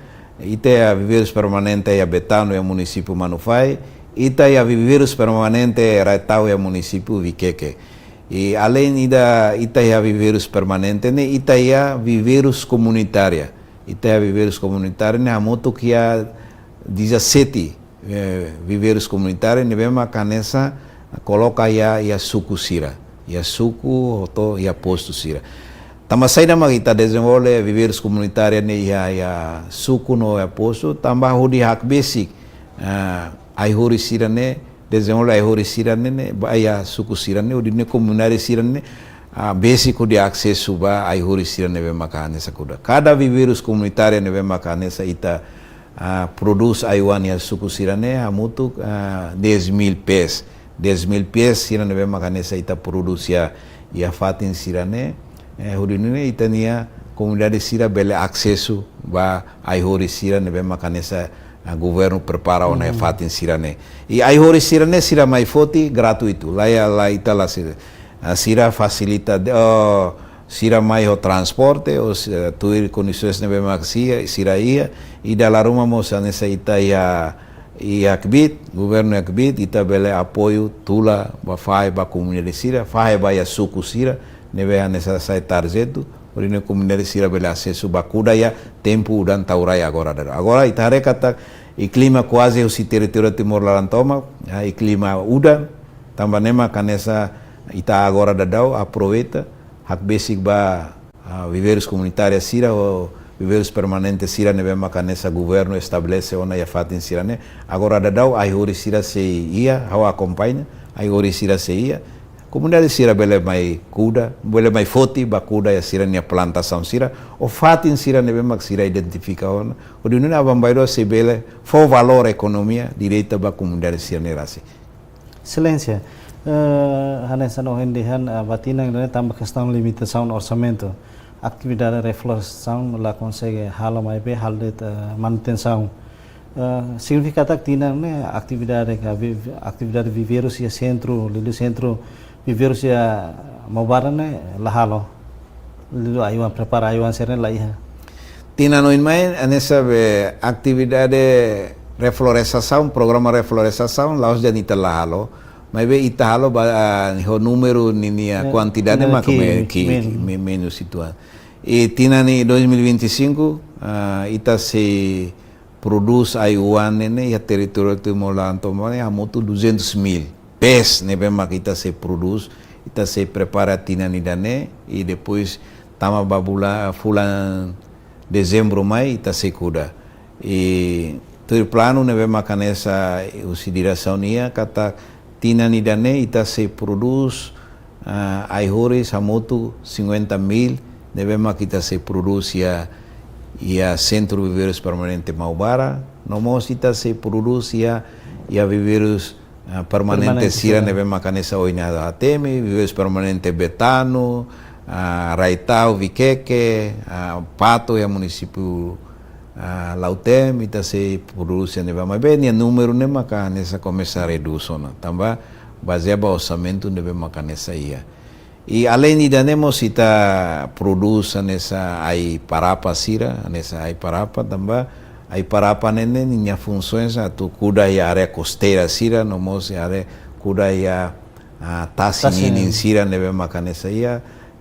Ita iha viveirus permanente iha Betano, iha munisípiu Manufahi. Ita iha viveirus permanente Rai-Tau, iha munisípiu Viqueque. I aleinde ida, ita iha viveirus permanente ne'e, ita iha viveirus komunitária. Ita iha viveirus komunitária ne'e hamutuk iha dezassete, eh, viveirus komunitária ne'ebé maka hanesan koloka iha, iha suku sira. Iha suku, hotu iha postu sira. Tanba saida maka ita dezenvolve viveirus komunitária ne'e iha, iha suku no iha postu, tanba hodi hakbesik, ah, ai-horis sira-ne'e, dezenvolve ai-horis sira-ne'e, ne'e, ba iha suku sira-ne'e, hodi nune'e komunidade sira-ne'e, ah, besik hodi asesu ba ai-horis sira ne'ebé maka hanesan kuda. Kada viveirus komunitária ne'ebé maka hanesan ita, ah, prodús ai-oan iha suku sira-ne'e, hamutuk, ah, dez mil pés. Dez mil pés sira ne'ebé maka hanesan ita prodús iha, iha fatin sira-ne'e, eh, hodi nune'e ita-nia komunidade sira bele asesu ba ai-horis sira ne'ebé maka hanesan, ah, governu prepara ona iha fatin sira-ne'e. I ai-horis sira-ne'e sira mai foti gratuitu, la iha, la ita la sira. Ah, sira fasilita de, oh, sira mai ho transporte, ou se-, tuir kondisoens ne'ebé maka sira, sira iha, i dala ruma mós hanesan ita iha, iha kbiit, governu iha kbiit, ita bele apoiu tula ba fahe ba komunidade sira, fahe ba iha suku sira, ne'ebé hanesan sai tarjetu, hodi nune'e komunidade sira bele asesu ba kuda iha tempu udan tau rai agora daudaun. Agora ita haree katak iha klima kuaze husi territóriu Timor laran tomak, ah, iha klima udan, tanba ne'e maka hanesan ita agora daudaun aproveita, hakbesik ba, ah, viveirus komunitária sira ou viveirus permanente sira ne'ebé maka hanesan governu estabelese ona iha fatin sira-ne'e. Agora daudaun ai-horis sira sei iha, ha'u akompaña, ai-horis sira sei iha. Komunidade sira bele mai kuda, bele mai foti ba kuda iha sira-nia plantasaun sira, ou fatin sira ne'ebé maka sira identifika ona. Hodi nune'e aban-bainrua sei bele fó valór ekonomia direta ba komunidade sira-ne'e rasik. Exelénsia, eh, hanesan ohin dehan, eh, ba tinan ne'e tanba kestaun limitasaun orsamentu, atividade reflorestasaun la konsege halo maibé halo de'it, eh, manutensaun. Eh, signifika katak tinan ne'e atividade ka vi-, atividade viveirus iha sentru, liuliu sentru viveirus iha Maubara ne'e la halo. Liuliu ai-oan, prepara ai-oan sira-ne'e la iha. Tinan oin mai, hanesan be atividade reflorestasaun, programa reflorestasaun, la'ós dehan ita la halo. Maibé ita halo ba, ah, ho númeru ninia, eh, kuantidade ne'e maka ki-, me-, ki-, menu. Me-, menus uitoan. I tinan ne'e dois mil e vinte e cinco, ah, ita sei prodús ai-oan ne'e iha territóriu Timor laran tomak ne'e hamutuk duzentos mil pés ne'ebé maka ita sei prodús, ita sei prepara tinan ida-ne'e, i depois tama ba bula-, fulan dezembru mai ita sei kuda. I tuir planu ne'ebé maka hanesan husi diresaun nian katak tinan ida-ne'e ita sei prodús, ah, ai-horis hamutuk cinquenta mil, ne'ebé maka ita sei prodús iha, iha Sentru Viveirus Permanente Maubara, no mós ita sei prodús iha, iha viveirus, ah, permanente, permanente sira, sira ne'ebé maka hanesan ohin ha'u hateten, viveirus permanente Betano, ah, Raitau, Viqueque, ah, Pato, iha munisípiu, ah, Lautém, ita sei prodús iha ne'ebá, maibé nia númeru ne'e maka hanesan komesa redús ona, tanba bazeia ba orsamentu ne'ebé maka hanesan iha. I aleinde ida-ne'e mós ita prodús hanesan ai-parapa sira, hanesan ai-parapa, tanba ai-parapa ne'e, ne'e ninia funsoens atu kuda iha área kosteira sira, no mós iha área kuda iha, ah, tasi, tasi ninin, ninin sira ne'ebé maka hanesan iha.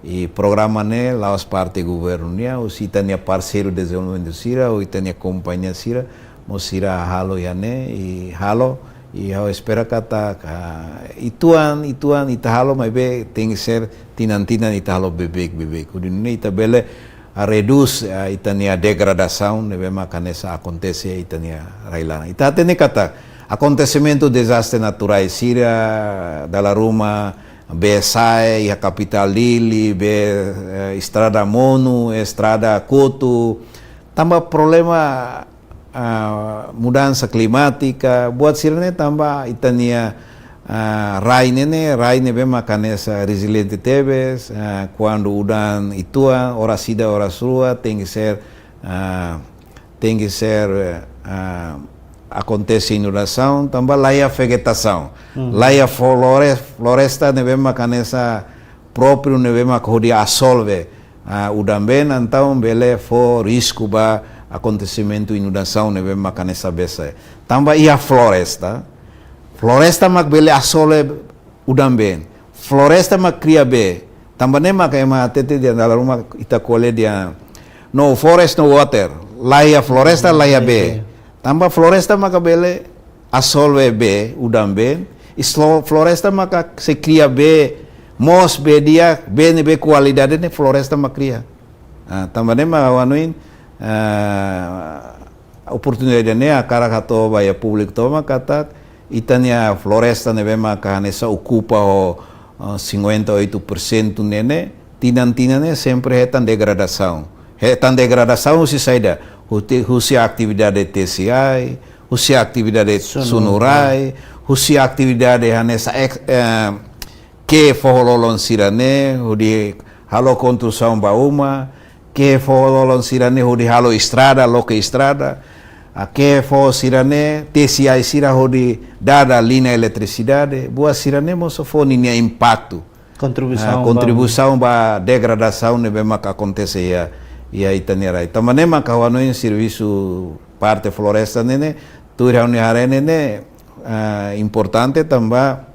I programa ne'e la'ós parte governu nian, husi ita-nia parseiru dezenvolvimentu sira, ou ita-nia kompañia sira, mós sira halo iha ne'e, i halo, i ha'u espera katak, ah, uitoan, uitoan ita halo, maibé tenke ser tinan-tinan ita halo beibeik, beibeik. Hodi nune'e ita bele, ah, redús, ah, ita-nia degradasaun ne'ebé maka hanesan akontese iha ita-nia rai-laran. Ita hatene katak akontesimentu dezastre naturais sira, dala ruma bee sa'e iha kapitál Dili, bee, eh, estrada monu, estrada kotu, tanba problema, ah, mudansa klimátika, buat sira-ne'e tanba ita-nia, ah, rai ne'e, rai ne'ebé maka hanesan reziliente tebes, ah, kuandu udan uitoan, oras ida, oras rua, tenke ser, ah, tenke ser, eh, ah, akontese inundasaun, tanba la iha vegetasaun. Hmm. La iha flore-, floresta ne'ebé maka hanesan própriu ne'ebé maka hodi absorve, ah, udan-been, entaun bele fó risku ba akontesimentu inundasaun ne'ebé maka hanesan bee sa'e. Tanba iha floresta, floresta mak bele absorve udan-been. Floresta mak kria bee. Tanba ne'e maka ema hatete dehan dala ruma ita ko'alia dehan no forest, no water. La iha floresta, la iha bee. Tanba floresta maka bele absorve bee, udan-been. I slo-, floresta maka sei kria bee, moos bee di'ak, bee ne'ebé kualidade ne'e floresta mak kria. Ah, tanba ne'e mak ha'u hanoin, ah, oportunidade ne'e hakarak hato'o ba iha públiku tomak katak ita-nia floresta ne'ebé maka hanesan okupa ho, ah, cinquenta e oito por cento ne'e, tinan-tinan ne'e sempre hetan degradasaun. Hetan degradasaun husi saida? Husi, husi atividade tesi ai, husi atividade sunu, sunu rai, husi atividade hanesan ek-, eh, ke'e foho-lolon sira-ne'e, hodi halo konstrusaun ba uma, kehe foho lolon sira-ne'e hodi halo estrada, loke estrada, ah, kehe foho sira-ne'e tesi ai sira hodi dada liña eletrisidade, buat sira-ne'e mós fó ninia impaktu. Kontribuisaun Ah, ba kontribuisaun ba degradasaun ne'ebé maka akontese iha, iha ita-nia rai. Tanba ne'e maka ha'u hanoin servisu parte floresta ne'e, tuir ha'u-nia haree ne'e, ah, importante tanba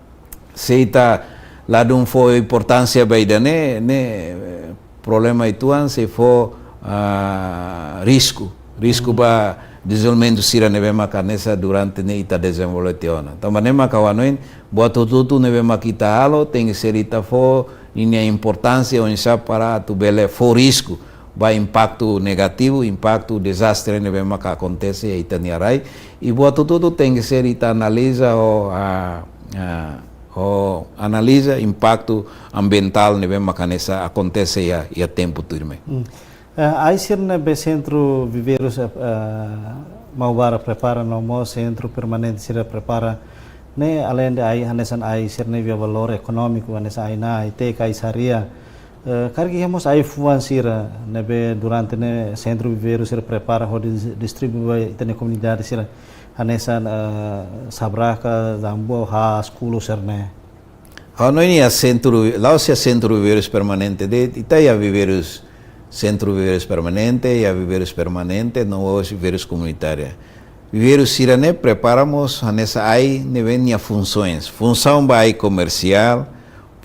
se ita ladún fó importánsia ba ida-ne'e, ne'e, eh, problema uitoan sei fó, ah, risku. Risku ba dezenvolvimentu sira ne'ebé maka hanesan durante ne'e ita dezenvolve tiha ona. Tanba ne'e maka ha'u hanoin buat hotu-hotu ne'ebé maka ita halo, tenke ser ita fó ninia importánsia oinsá para atu bele fó risku ba impaktu negativu, impaktu dezastre ne'ebé maka akontese iha ita-nia rai. I buat hotu-hotu tenke ser ita analiza ho, ah, ah, ho analiza impaktu ambientál ne'ebé maka hanesan akontese iha, iha tempu tuirmai. Hmm. Eh, ai sira ne'ebé Sentru Viveirus, eh, eh, Maubara prepara no mós sentru permanente sira prepara ne'e, aleinde ai hanesan ai sira ne'ebé iha valór ekonómiku, hanesan ai-na'an, ai-teka, ai-saria. Eh, karik iha mós ai-fuan sira ne'ebé durante ne'e Sentru Viveirus sira prepara hodi dis-, distribui ba ita-nia komunidade sira, hanesan, eh, sabraka, zambua, haas, kulu sira-ne'e. Ha'u hanoin iha sentru, la'ós iha Sentru Viveirus Permanente de'it, ita iha viveirus, Sentru Viveirus Permanente, iha viveirus permanente, no mós viveirus komunitária. Viveirus sira-ne'e prepara mós hanesan ai ne'ebé nia funsoens. Funsaun ba ai komersiál,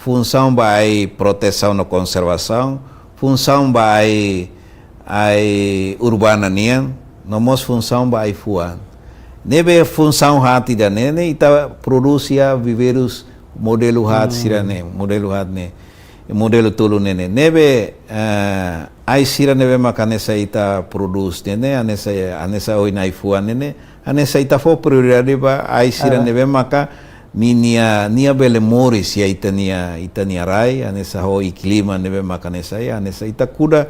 funsaun ba ai protesaun no konservasaun, funsaun ba ai, ai urbana nian, no mós funsaun ba ai-fuan. Ne'ebé funsaun haat ida-ne'e ne'e ita prodús iha viveirus modelu haat Hmm. sira-ne'e, modelu haat ne'e, modelu tolu ne'e ne'e. Ne'ebé, eh, ai sira ne'ebé maka hanesan ita prodús ne'e ne'e, hanesan, hanesan ohin ai-fuan ne'e ne'e, hanesan ita fó prioridade ba ai sira Ah. ne'ebé maka ninia, nia bele moris iha ita-nia, ita-nia rai, hanesan ho klima ne'ebé maka hanesan iha, hanesan ita kuda,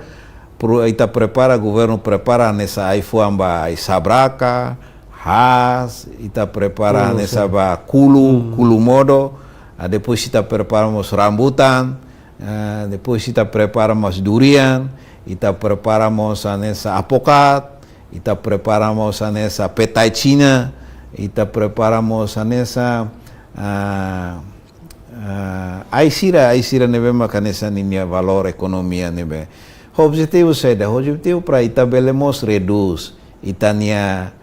pro-, ita prepara, governu prepara hanesan ai-fuan ba ai-sabraka, haas, ita prepara Kulu, hanesan sin. ba kulu, Hmm. kulu modo, ah, depois ita prepara mós rambutan, ah, depois ita prepara mós durian, ita prepara mós hanesan apokat, ita prepara mós hanesan petai Xina, ita prepara mós hanesan, ah, ah, ai sira, ai sira ne'ebé maka hanesan ninia valór ekonomia ne'ebé. Objetivu saida, objetivu para ita bele mós redús ita-nia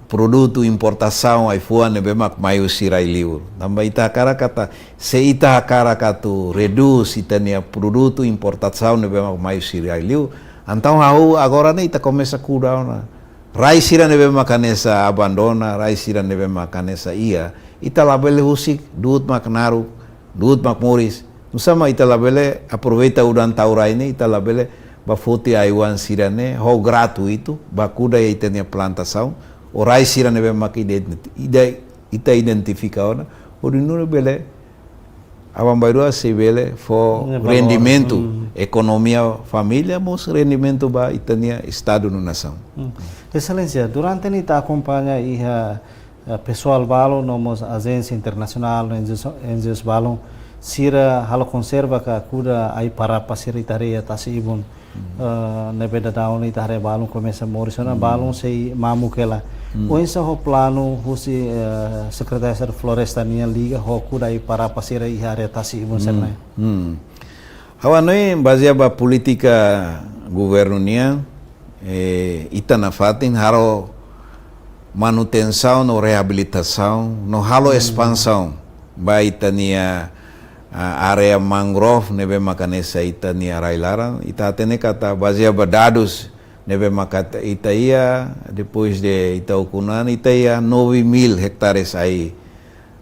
produtu importasaun ai-fuan ne'ebé mak mai husi rai-liur. Tanba ita hakarak katak, se ita hakarak atu redús ita-nia produtu importasaun ne'ebé mak mai husi rai-liur, entaun hahú agora ne'e ita komesa kuda ona. Rai sira ne'ebé maka hanesan abandona, rai sira ne'ebé maka hanesan iha, ita labele husik, du'ut mak naruk, du'ut mak moris. Nusá mak ita labele aproveita udan tau rai ne'e, ita labele bá foti ai-fuan sira-ne'e ho gratuitu, bá kuda iha ita-nia plantasaun, ou rai sira ne'ebé mak identi-, ida-, ita identifika ona, hodi nune'e bele aban-bainrua sei bele fó Ne'e valór. rendimentu, Hmm. ekonomia família, mós rendimentu ba ita-nia estadu no nasaun. Hmm. Exelénsia, durante ne'e ita akompaña iha, eh, pesoál balun, no mós ajénsia internasionál, no N G Os, N G Os balun, sira halo konserva ka kuda ai-parapa sira ita haree iha tasi-ibun. Hmm. Eh, ne'ebé daudaun ita haree balun komesa moris ona, Hmm. balun sei mamuk hela. Hmm. Oinsá ho planu husi, eh, Sekretáriu Estadu Floresta nian liga ho kuda ai-parapa sira iha área tasi-ibun Hmm. sira-ne'e? Hmm. Ha'u hanoin bazeia ba polítika governu nian, eh, ita nafatin halo manutensaun no reabilitasaun, no halo Hmm. espansaun ba ita-nia, ah, área mangrove ne'ebé maka hanesan ita-nia rai-laran. Ita hatene katak bazeia ba dadus ne'ebé maka ita iha, depois de ita ukun an, ita iha nove mil hektares ai,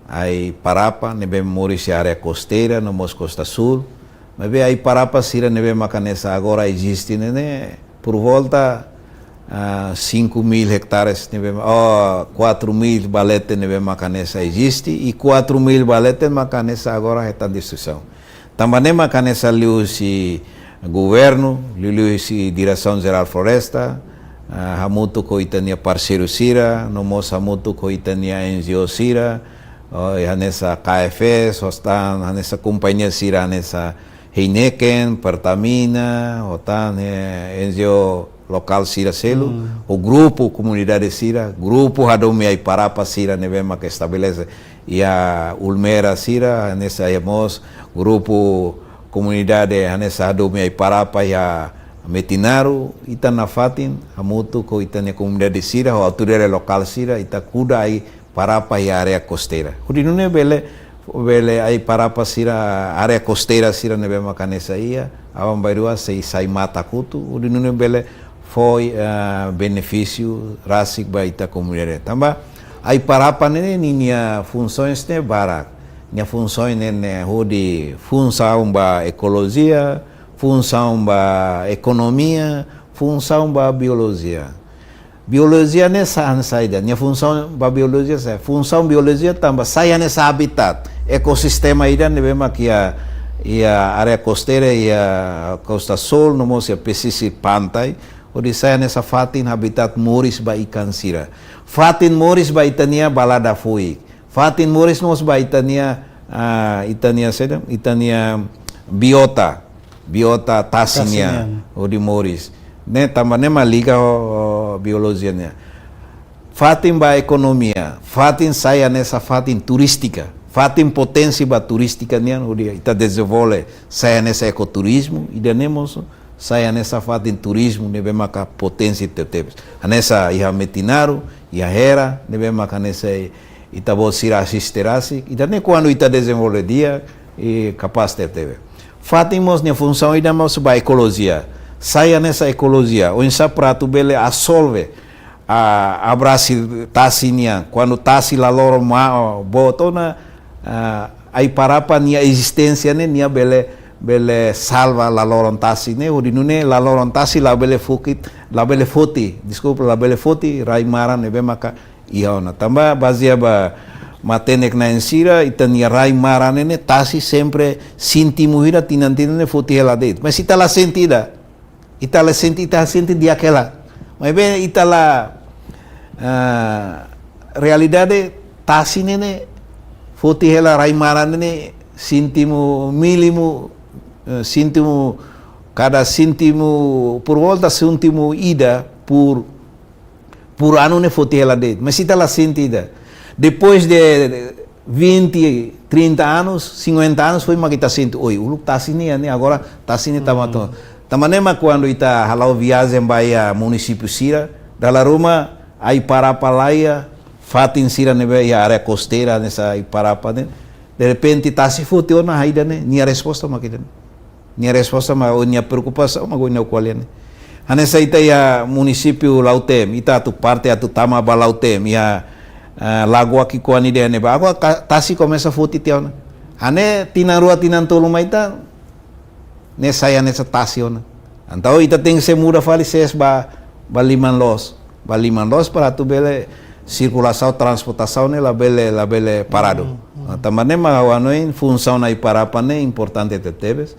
ai-parapa ne'ebé moris iha área kosteira, no mós kosta súl. Maibé ai-parapa sira ne'ebé maka hanesan agora eziste ne'e ne'e, por volta, ah, cinco mil hectares ne'ebé, oh, quatro mil ba leten ne'ebé maka hanesan eziste, i quatro mil ba leten maka hanesan agora hetan destruisaun. Tanba ne'e maka hanesan liuhusi governu, liuhusi Diresaun Jerál Floresta, ah, hamutuk ho ita-nia parseiru sira, no mós hamutuk ho ita-nia N G O sira, oh, i hanesan K F S, hosi tan, hanesan kompañia sira, hanesan Heineken, Pertamina, ho tan, eh, N G O lokál sira seluk, ho grupu komunidade sira, grupu hadomi ai-parapa sira ne'ebé maka estabelese iha Ulmera sira, hanesan iha mós grupu komunidade hanesan hadomi ai-parapa iha Metinaro, ita nafatin hamutuk ho ita-nia komunidade sira, ho autoridade lokál sira, ita kuda ai-parapa iha área kosteira. Hodi nune'e bele, bele ai-parapa sira, área kosteira sira ne'ebé maka hanesan iha aban-bainrua sei sai matan hotu, hodi nune'e bele fó, eh, benefísiu rasik ba ita komunidade. Tanba ai-parapa ne'e ninia funsaun ne'e barak. Nia funsaun ne'e, ne'e hodi funsaun ba ekolojia, funsaun ba ekonomia, funsaun ba biolojia. Biolojia ne'e sá hanesan saida? Nia funsaun ba biolojia sá? Funsaun biolojia tanba sai hanesan habitat, ekosistema ida ne'ebé mak iha, iha área kosteira, iha Costa Sul, no mós iha pesisir pantai, hodi sai hanesan fatin habitat moris ba ikan sira. Fatin moris ba ita-nia balada fuik. Fatin moris mós ba ita-nia, ah, ita-nia saida, ita-nia biota, biota tasi nian, tasi nian, hodi moris. Ne'e tanba ne'e mak liga ho, ho biolojia nian. Fatin ba ekonomia, fatin sai hanesan fatin turístika, fatin potensi ba turístika nian, hodi ita dezenvolve sai hanesan ekoturizmu, ida-ne'e mós sai hanesan fatin turizmu ne'ebé maka potensi tebetebes. Hanesan iha Metinaro, iha Hera, ne'ebé maka hanesan ita-boot sira asiste rasik, ita-nia kuandu ita dezenvolve di'ak, i kapás tebetebes. Fatin mós nia funsaun ida mós ba ekolojia. Sai hanesan ekolojia, oinsá para atu bele absorve, ah, abrasi tasi nian. Kuandu tasi la loron ma-, boot ona, ah, ai-parapa nia ezisténsia ne'e, nia bele, bele salva la loron tasi ne'e, hodi nune'e la loron tasi labele foti, labele foti, deskulpa, labele foti rai-maran ne'ebé maka iha ona. Tanba bazeia ba matenek-na'in sira, ita-nia rai-maran ne'e, ne'e tasi sempre sentimu hira tinan-tinan ne'e foti hela de'it. Mas ita la sente ida. Ita la sente, ita sente di'ak hela. Maibé ita la, ah, realidade tasi ne'e, ne'e foti hela rai-maran ne'e, sentimu mínimu, eh, sentimu, kada sentimu, por volta sentimu ida por, por anu ne'e foti hela de'it. Mas ita la sente ida. Depois de vinte, trinta anos, cinquenta anos, foin mak ita sente, oi, uluk tasi ne'e, ne'e, agora tasi ne'e tama to. Tanba ne'e mak kuandu ita hala'o viajen ba iha munisípiu sira, dala ruma ai-parapa laiha, fatin sira ne'ebé iha área kosteira, hanesan ai-parapa ne'e. De repente, tasi foti ona saida ne'e, nia resposta mak ida-ne'e. Nia resposta mak, ou nia preokupasaun mak ohin ha'u ko'alia ne'e. Hanesan ita iha munisípiu Lautém, ita atu parte atu tama ba Lautém, iha, eh, Lagoa Kicoani ida-ne'ebá. Agora ka-, tasi komesa foti tiha ona. Hanesan tinan rua tinan tolu mai ita, ne'e sai hanesan tasi ona. Entaun ita tenke sei muda fali sees ba, ba liman loos. Ba liman loos para atu bele sirkulasaun transportasaun ne'e labele, labele paradu. Nah, tanba ne'e mak ha'u hanoin funsaun ai-parapa ne'e importante tebetebes.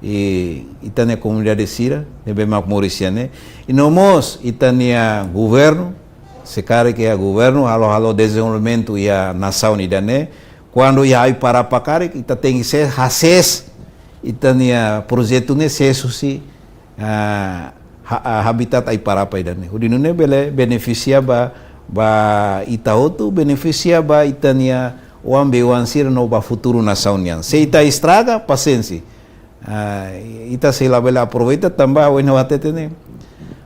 I ita-nia komunidade sira ne'ebé mak moris iha ne'e. I no mós ita-nia governu, se karik iha governu halo, halo dezenvolvimentu iha nasaun ida-ne'e. Kuandu iha ai-parapa karik, ita tenke sei hasees ita-nia projetu ne'e sees husi, ah, ha-, ah, habitat ai-parapa ida-ne'e. Hodi nune'e bele benefisia ba, ba ita hotu, benefisia ba ita-nia oan-bee-oan sira no ba futuru nasaun nian. Se ita estraga, pasiénsia. Ah, ita sei labele aproveita tanba ohin ha'u hatete ne'e.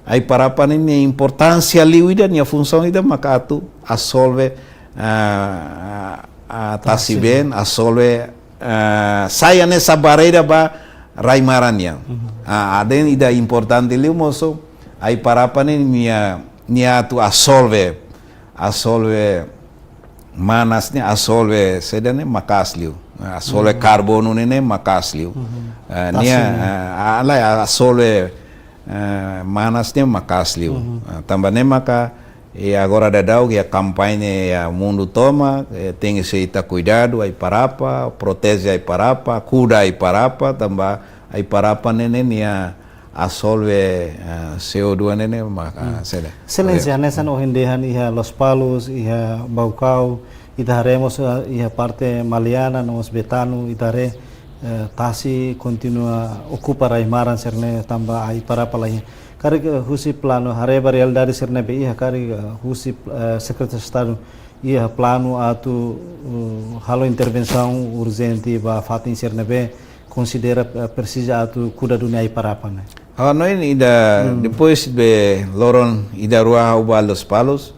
Ai-parapa ne'e nia importánsia liu ida, nia funsaun ida maka atu absorve, ah, ah, tasi-been, absorve, ah, sai hanesan barreira ba rai-maran nian. Ah, ida-ne'e ida importante liu mós, ai-parapa ne'e nia, nia atu absorve, absorve manas ne'e, absorve saida ne'e maka'as liu. Absorve karbonu ne'e, ne'e maka'as liu. Eh, tasi nia, ne'e, eh, ah, lae, absorve, eh, manas ne'e maka'as liu. Eh, tanba ne'e maka, eh, agora daudaun iha kampaña iha mundu tomak, eh, tenke sei ita kuidadu ai-parapa, proteje ai-parapa, kuda ai-parapa, tanba ai-parapa ne'e, ne'e nia absorve, eh, C O dua ne'e, ne'e maka, saida. Exelénsia, hanesan ohin dehan iha Lospalos, iha Baucau, ita haree mós, eh, iha parte Maliana, no mós Betano, ita haree eh, tasi kontinua okupa rai-maran sira-ne'e tanba Aiparapa laiha. Karik, eh, husi planu haree ba realidade sira-ne'ebé iha, karik, eh, husi, eh, Sekretáriu Estadu iha planu atu, eh, halo intervensaun urjente ba fatin sira-ne'ebé konsidera, eh, presiza atu kuda duni Aiparapa ne'e. Ha'u hanoin ida, hmm, depois de loron ida rua ha'u ba Lospalos,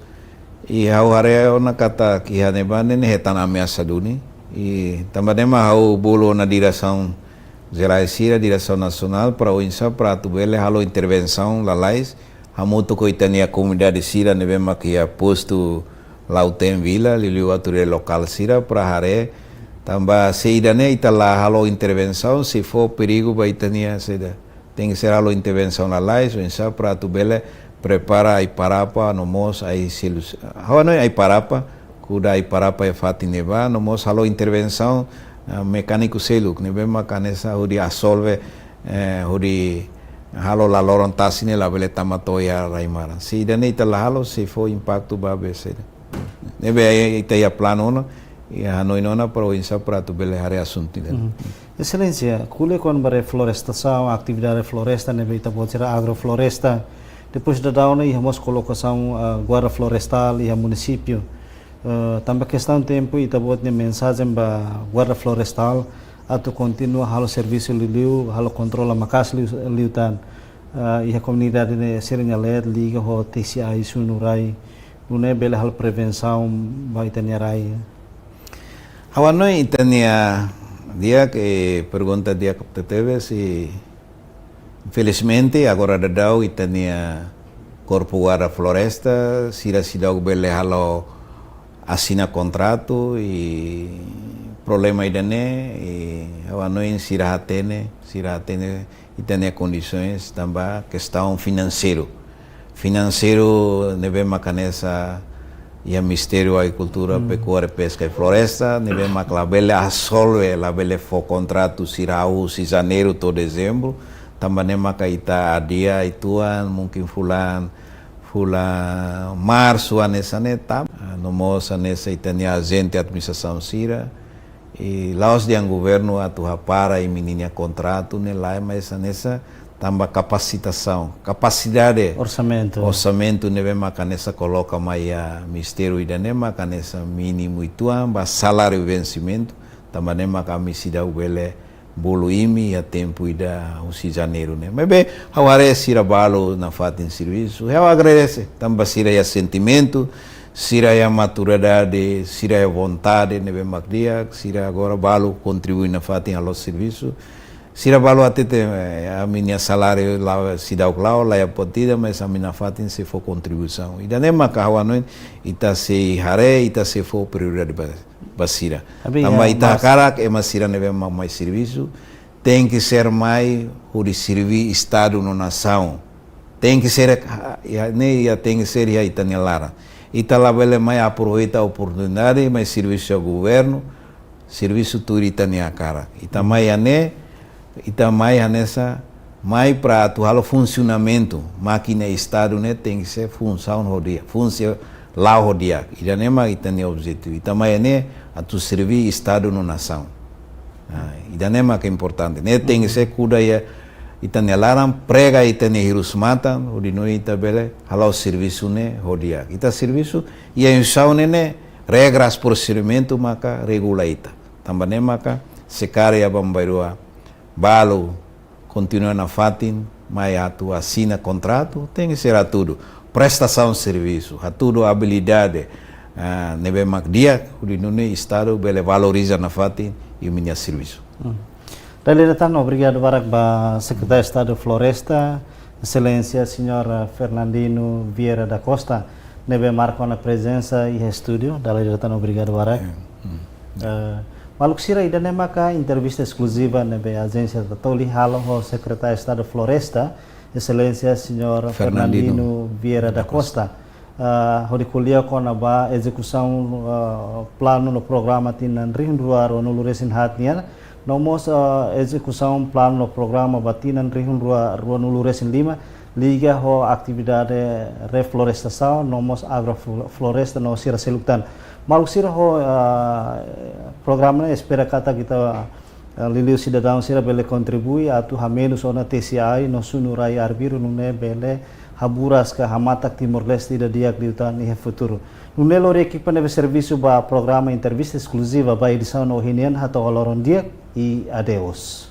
i ha'u haree ona katak iha ne'ebá ne'e hetan ameasa duni. I tanba ne'e mak ha'u bolu ona diresaun jerál sira, diresaun nasionál, para oinsá para atu bele halo intervensaun lalais, hamutuk ho ita-nia komunidade sira ne'ebé mak iha postu Lautém Vila, liuliu autoridade lokál sira, para haree, tanba se ida-ne'e ita la halo intervensaun, sei fó perigu ba ita-nia saida. Tenke ser halo intervensaun lalais, oinsá para atu bele prepara Aiparapa, no mós ai seluk. Ha'u hanoin Aiparapa, kuda Aiparapa iha fatin ne'ebá, no mós halo intervensaun, ah, mekániku seluk, ne'ebé mak hanesan hodi rezolve, eh, hodi halo laloron tasi ne'e labele tama to'o iha rai-maran. Se ida-ne'e ita la halo, sei fó impaktu ba be saida. Ne'ebé ita iha planu ona, iha hanoin ona para oinsá para atu bele haree asuntu ida-ne'e. Mhm. Exelénsia, ko'alia kona-ba reflorestasaun, atividade floresta, ne'ebé ita-boot sira agrofloresta. Depois daudaun ne'e iha mós kolokasaun, ah, guarda florestál iha munisípiu. Eh, tanba kestaun tempu, ita-boot nia mensajen ba guarda florestál atu kontinua halo servisu liuliu, halo kontrola maka'as liu, liután. Eh, iha komunidade ne'e sira-nia leet liga ho T C I Sunurai, nune'e bele halo prevensaun ba ita-nia rai. Ha'u hanoin ita-nia di'ak, eh, pergunta di'ak tebes, i infelizmente agora daudaun ita-nia korpu guarda floresta, sira seidauk bele halo asina kontratu, i problema ida-ne'e, i ha'u hanoin sira hatene, sira hatene ita-nia kondisoens tanba kestaun finanseiru. Finanseiru ne'ebé mak hanesan iha Ministériu Agrikultura, hmm, Pekuária, Peska i Floresta, ne'ebé mak labele rezolve, labele fó kontratu sira husi Janeiru to'o Dezembru, tanba ne'e maka ita adia uitoan, mungkin fulan, fulan Marsu hanesan ne'e, tanba, ah, no mós hanesan ita-nia ajente administrasaun sira, i la'ós dehan governu atu hapara imi-nia kontratu ne'e lae, mas hanesan tanba kapasitasaun, kapasidade, orsamentu, orsamentu ne'ebé maka hanesan koloka mai iha ministériu ida-ne'e maka hanesan mínimu uitoan ba saláriu vensimentu, tanba ne'e maka ami seidauk bele bolu imi iha tempu ida husi Janeiru ne'e. Maibé ha'u haree sira balu nafatin servisu, ha'u agradese, tanba sira iha sentimentu, sira iha maturidade, sira iha vontade ne'ebé mak di'ak, sira agora balu kontribui nafatin halo servisu. Sira balu hatete, eh, ami-nia saláriu la'o, seidauk la'o, la iha buat ida, mas ami nafatin sei fó kontribuisaun. Ida-ne'e maka ha'u hanoin, ita sei haree, ita sei fó prioridade ba, ba sira. Tanba, ya, ita hakarak ema sira ne'ebé mak mai servisu, tenke ser mai hodi serví Estadu no nasaun. Tenke ser, ah, iha ne'e, iha tenke ser iha ita-nia laran. Ita labele mai aproveita oportunidade, mai servisu iha governu, servisu tuir ita-nia hakarak. Ita mai iha ne'e, ita mai hanesan, mai para atu halo funsionamentu, mákina Estadu ne'e tenke ser funsaun ho di'ak, funsi-, la'o ho di'ak. Ida-ne'e mak ita-nia objetivu. Ita mai iha ne'e atu serví Estadu no nasaun. Ah, ida-ne'e mak importante. Ne'e tenke ser kuda iha ita-nia laran, prega ita-nia hirus-matan, hodi nune'e ita bele halo servisu ne'e ho di'ak. Ita servisu, iha instituisaun ne'e, regras prosedimentu maka regula ita. Tanba ne'e maka, se karik aban-bainrua balu kontinua nafatin, mai atu asina kontratu, tenke ser hatudu prestasaun servisu, hatudu abilidade, ah, ne'ebé mak di'ak, hodi nune'e Estadu bele valoriza nafatin imi-nia servisu. Hmm. Dala ida tan, obrigadu barak ba Sekretáriu Estadu Floresta, Exelénsia Señór Fernandino Vieira da Costa, ne'ebé marka ona prezensa iha estúdiu. Dala ida tan, obrigadu barak. Eh, hmm. Eh, maluk sira, ida-ne'e maka entrevista eskluziva ne'ebé Ajénsia Tatoli halo ho Sekretáriu Estadu Floresta, Exelénsia Señór Fernandino Vieira da Costa. Ah, hodi ko'alia kona-ba ezekusaun, ah, planu no programa tinan rihun rua ruanulu resin haat nian, no mós, ah, ezekusaun planu no programa ba tinan rihun rua ruanulu resin lima, liga ho atividade reflorestasaun, no mós agrofloresta no sira seluk tan. Maluk sira, ho, ah, programa ne'e espera katak ita, Liuliu sidadaun sira bele kontribui atu hamenus ona tesi ai no sunu rai arbiru, nune'e bele haburas ka hamatak Timor-Leste ida di'ak liután iha futuru. Nune'e lori ekipa ne'ebé servisu ba programa entrevista eskluziva ba edisaun ohin nian hato'o loron di'ak i adeus.